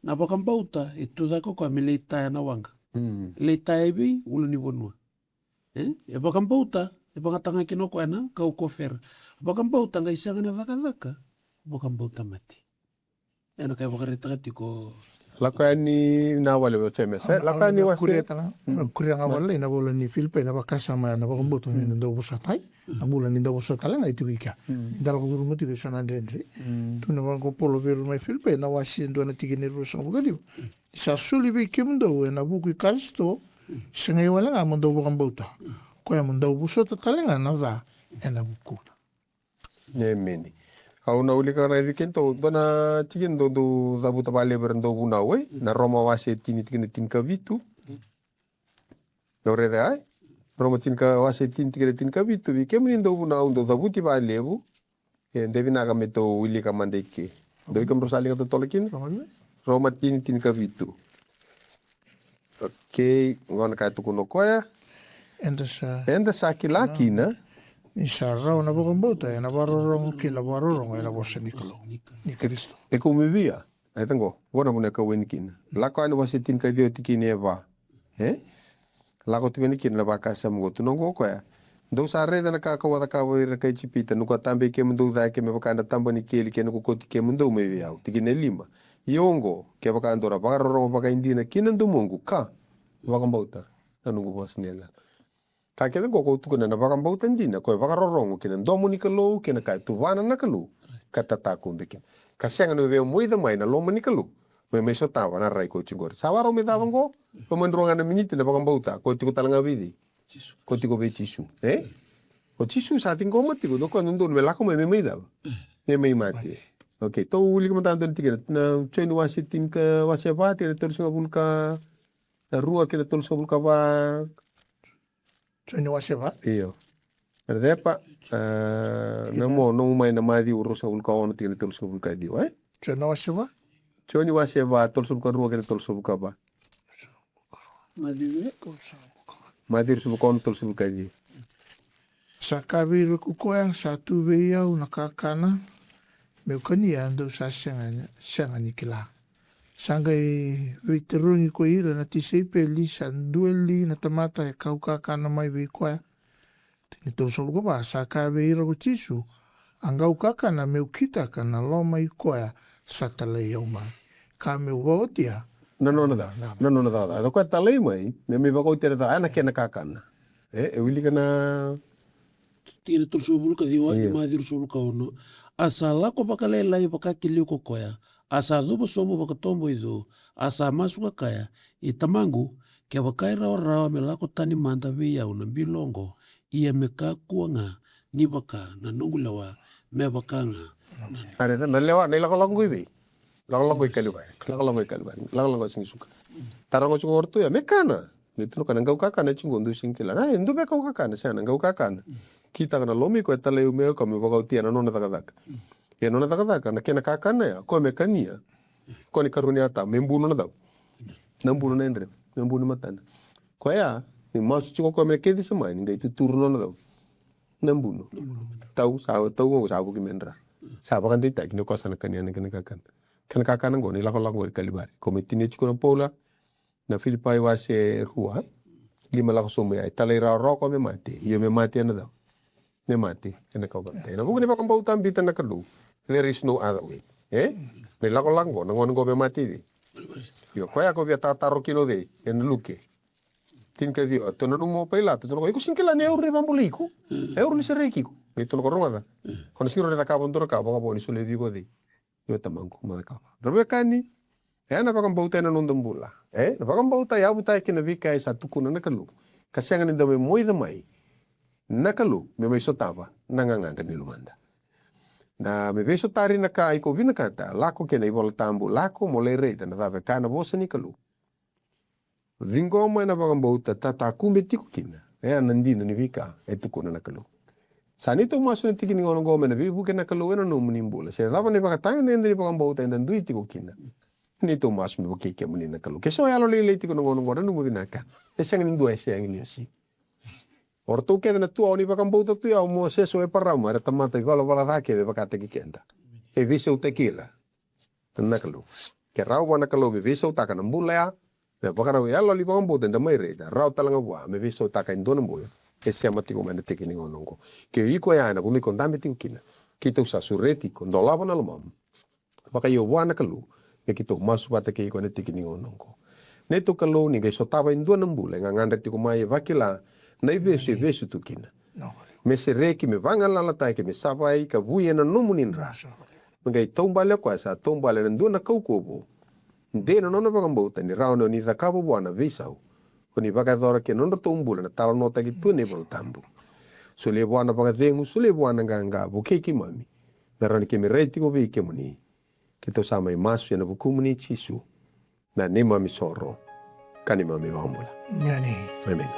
Na vakabauta e tu cake o koya me lai taya na waqa. Lai taya i vei? Ulunivanua. E, e vakabauta, e vagataka ga kina o koya na kaukauwa fera. Vakabauta qai sega na cakacaka, vakabauta mate. E na ka e vakaraitaka tiko. Lako yani na wale o Jemesa. Lako yani wase. Kuria tale, kuria ga wale na vola ni Filipai na vakasama ya na vakabauta ni dau vosota. Na bula ni dau vosota tale ga e tiko i kea. Ni da lako curuma tiko e so na dredre. Tu na vaqo Paula vei ira mai Filipai na wase dua na tikina e ruasagavulu ka ciwa. Ni sa soli vei kemudou ena vuku i Karisito, sega wale ga mo dou vakabauta. Koya mo dau vosota tale ga na ca ena vukuna. Emeni. Au na wilika na iri keitou dua na tikina dou dau cavuta vakalevu era dau vunau, e? Na Roma wase tini tikina tinikavitu. Dou raica, e? Roma tinika, wase tini tikina tinikavitu. Vei kemuni dou vunau, dou cavuti vakalevu. E de vinaka me tou wilika mada i ke. Dou, vei kemudrau sa wilika totolo kina. Roma tini tinikavitu. Okei, gona ka e tukuna o koya. Eda sa, eda sa kila kina ni sa rawa na vakabauta ena vakarorogo kei na vakarorogo ena vosa ni Kalou, ni Karisito. E kau mai vei au. E taqo, gona vuna e kau yani kina. Lako yani wase tinikaciwa tikina e va. E? Lako tiko yani kina na vakasama oqo, tukuna oqo o koya. Dou sa raica na ka kau a cakava vei ira na kai Ijipita, niu a tabei kemudou cake me vaka ena taba ni keli kei na kokoti kemudou mai vei au. Tikina e lima. Ia oqo, kevaka dou na vakarorogo vakaidina ki na domoqu ka vakabauta na noqu vosa ni yalayala. Ka kece oqo kau tukuna na vakabauta dina, ko e vakarorogo ki na domo ni Kalou, kei na ka e tuvana na Kalou, ka tatakuda kina. Ka sega ni via moica mai na loma ni Kalou me mai sotava na rai ko tiko qori. Sa vakarau me cava oqo? Ko mai drua ga na miniti na vakabauta, ko tiko tale ga vei cei? Ko tiko vei Jisu. E? O Jisu sa ciqoma tiko, dou ko dodonu me lako mai me mai cava? Me mai mate. Okei, tou wilika mada dua na tikina. Na Joni wase tinika, wase va, tikina tolusagavulu ka rua kei na tolusagavulu ka va. Joni wase va? Io. Era cepa, a, na mo, nomu mai na Maciu ruasagavulu ka ono tikina tolusagavulu ka ciwa, e? Joni wase va? Joni wase va, tolusagavulu ka rua kei na tolusagavulu ka va. Maciu e? Maciu ruasagavulu ka ono, tolusagavulu ka ciwa. Sa kaya vei ira ko koya, sa tu vei au na kakana meu kania, dou sa sega, sega ni kila. Sa qai veitarogi ko ira na tisaipeli, sa dua li na tamata e kau kakana mai vei koya? Tikina tolusagavulu ka va, sa kaya vei ira ko Jisu, a qau kakana meu kitaka na loma i koya sa talai au mai, ka meu vakaotia na nona ca, na nona cakacaka. O koya talai mai me mai vakaotia na cakacaka, a na kena kakana. E, e wilika na tikina tolusagavulu ka ciwa, io, Maciu ruasagavulu ka ono. A sa lako vakalailai vakakiliu ko koya, a sa cuva sobu vakatoboicu, a sa masu ka kaya, i Tamaqu, kevaka e rawarawa me lako tani mada vei au na bilo oqo, ia me kakua ga ni vaka na noqu lewa, me vaka ga na, na lewa, na ilakolako qo i vei? Lakolako i Kalivari, lakolako i Kalivari, lakolako i Sigisuka. Taroga tiko o ratou ya, me kana? Me tukuna o koya na qau kakana e tiko qo, dou sega ni kila. Na, e dua me kau kakana, sega, na qau kakana. Kitaka na loma i koya e talai au mai, o koya me vakaotia na nona cakacaka. Ia na nona cakacaka, na kena kakana ya, o koya me kania. O koya na ikarua ni yakavi, me bunu na cava? Na bunu na yadreva, me bunu na matana. Koya, ni masu tiko o koya mai Kecisemani, qai tuturu na nona cava? Na bunu. Tau, sa, tau qo sa vuki me dra. Sa vakadeitaki ni o koya sa na kania na kena kakana. Kena kakana qo, na ilakolako qori Kalivari. Ko me tinia tiko na Paula, na Filipai wase rua, e? Lima lako sobu ya, e talairawarawa o koya me mate. Io, me mate ena cava? Me mate ena kauveilatai. Ena vuku ni vakabauta biuta na Kalou. There is no other way. E? Na ilakolako qo, na gone qo me mate i vei? Io, koya ko via tataro kina o cei? Ena Luke tinikaciwa, tukuna o Pailato, tukuna o koya, iko sega ni kila ni au rawa ni vakabulai iko? Au rawa ni sereki iko? Qai tukuna o koya, rogoca. Ko na sega ni rawa ni cakava e dua na ka vakavo ni solia vei iko o cei? Io, Tamaqu, mo cakava. Ra wekani, e na vakabauta ena noda bula. E, na vakabauta e yavutaka kina na veika e sa tukuna na Kalou. Ka sega ni da mai moica mai na Kalou me mai sotava na gagadre ni lomada. Na me veisotari na ka iko vinakata, lako kei na iVola Tabu, lako mo lai raica na cava e kaya na vosa ni Kalou. Ciqoma ena vakabauta, tatakube tiko kina. E a na dina ni veika e tukuna na Kalou. Sa neitou masu na tiki ni gauna oqo me na veivuke na Kalou ena nomuni bula. Se cava na ivakatagedegede ni vakabauta eda dui tiko kina. Neitou masu me vukei kemuni na Kalou. Ke so yalo lailai tiko na gauna oqo, na nomu vinaka. E sega ni dua e sega ni osi. O ratou kece na tuawa ni vakabauta tu ya, o Mosese, o Eparama, era tamata ivalavala ca kece vakataki keda. E veisautaki ira na Kalou. Ke rawa vua na Kalou me veisautaka na bula ya, me vakarau yalo ni vakabauta eda mai raica, rawa tale ga vua me veisautaka e dua na bula e sema tiko mai na tiki ni gauna oqo. Ke o iko ya ena vanua iko dabe tiko kina, keitou sa sureti iko, dolava na lomamu. Vakaio vua na Kalou, me keitou masu vata kei iko ena tiki ni gauna oqo. Neitou Kalou, ni qai sotava e dua na bula e gagadre tiko mai, e vakila na ivesu e vesu tu kina. Me sereki, me vagalalataki, me savai ka vui ena nomuni dra. Me qai taubale o koya sa taubale ena dua na kaukauwa vou. De na nona vakabauta ni rawa ni o ni cakava vua na veisau. O ni vakayacora kei na nodratou bula na talanoataki tu ena iVola Tabu. Solia vua na vakacegu, solia vua na qaqa, vukei keimami. Me rawa ni keimami rai tiko vei kemuni. Keitou sa mai masu ena vukumuni Jisu, na neimami soro ka neimami vakabula. Emeni. Emeni.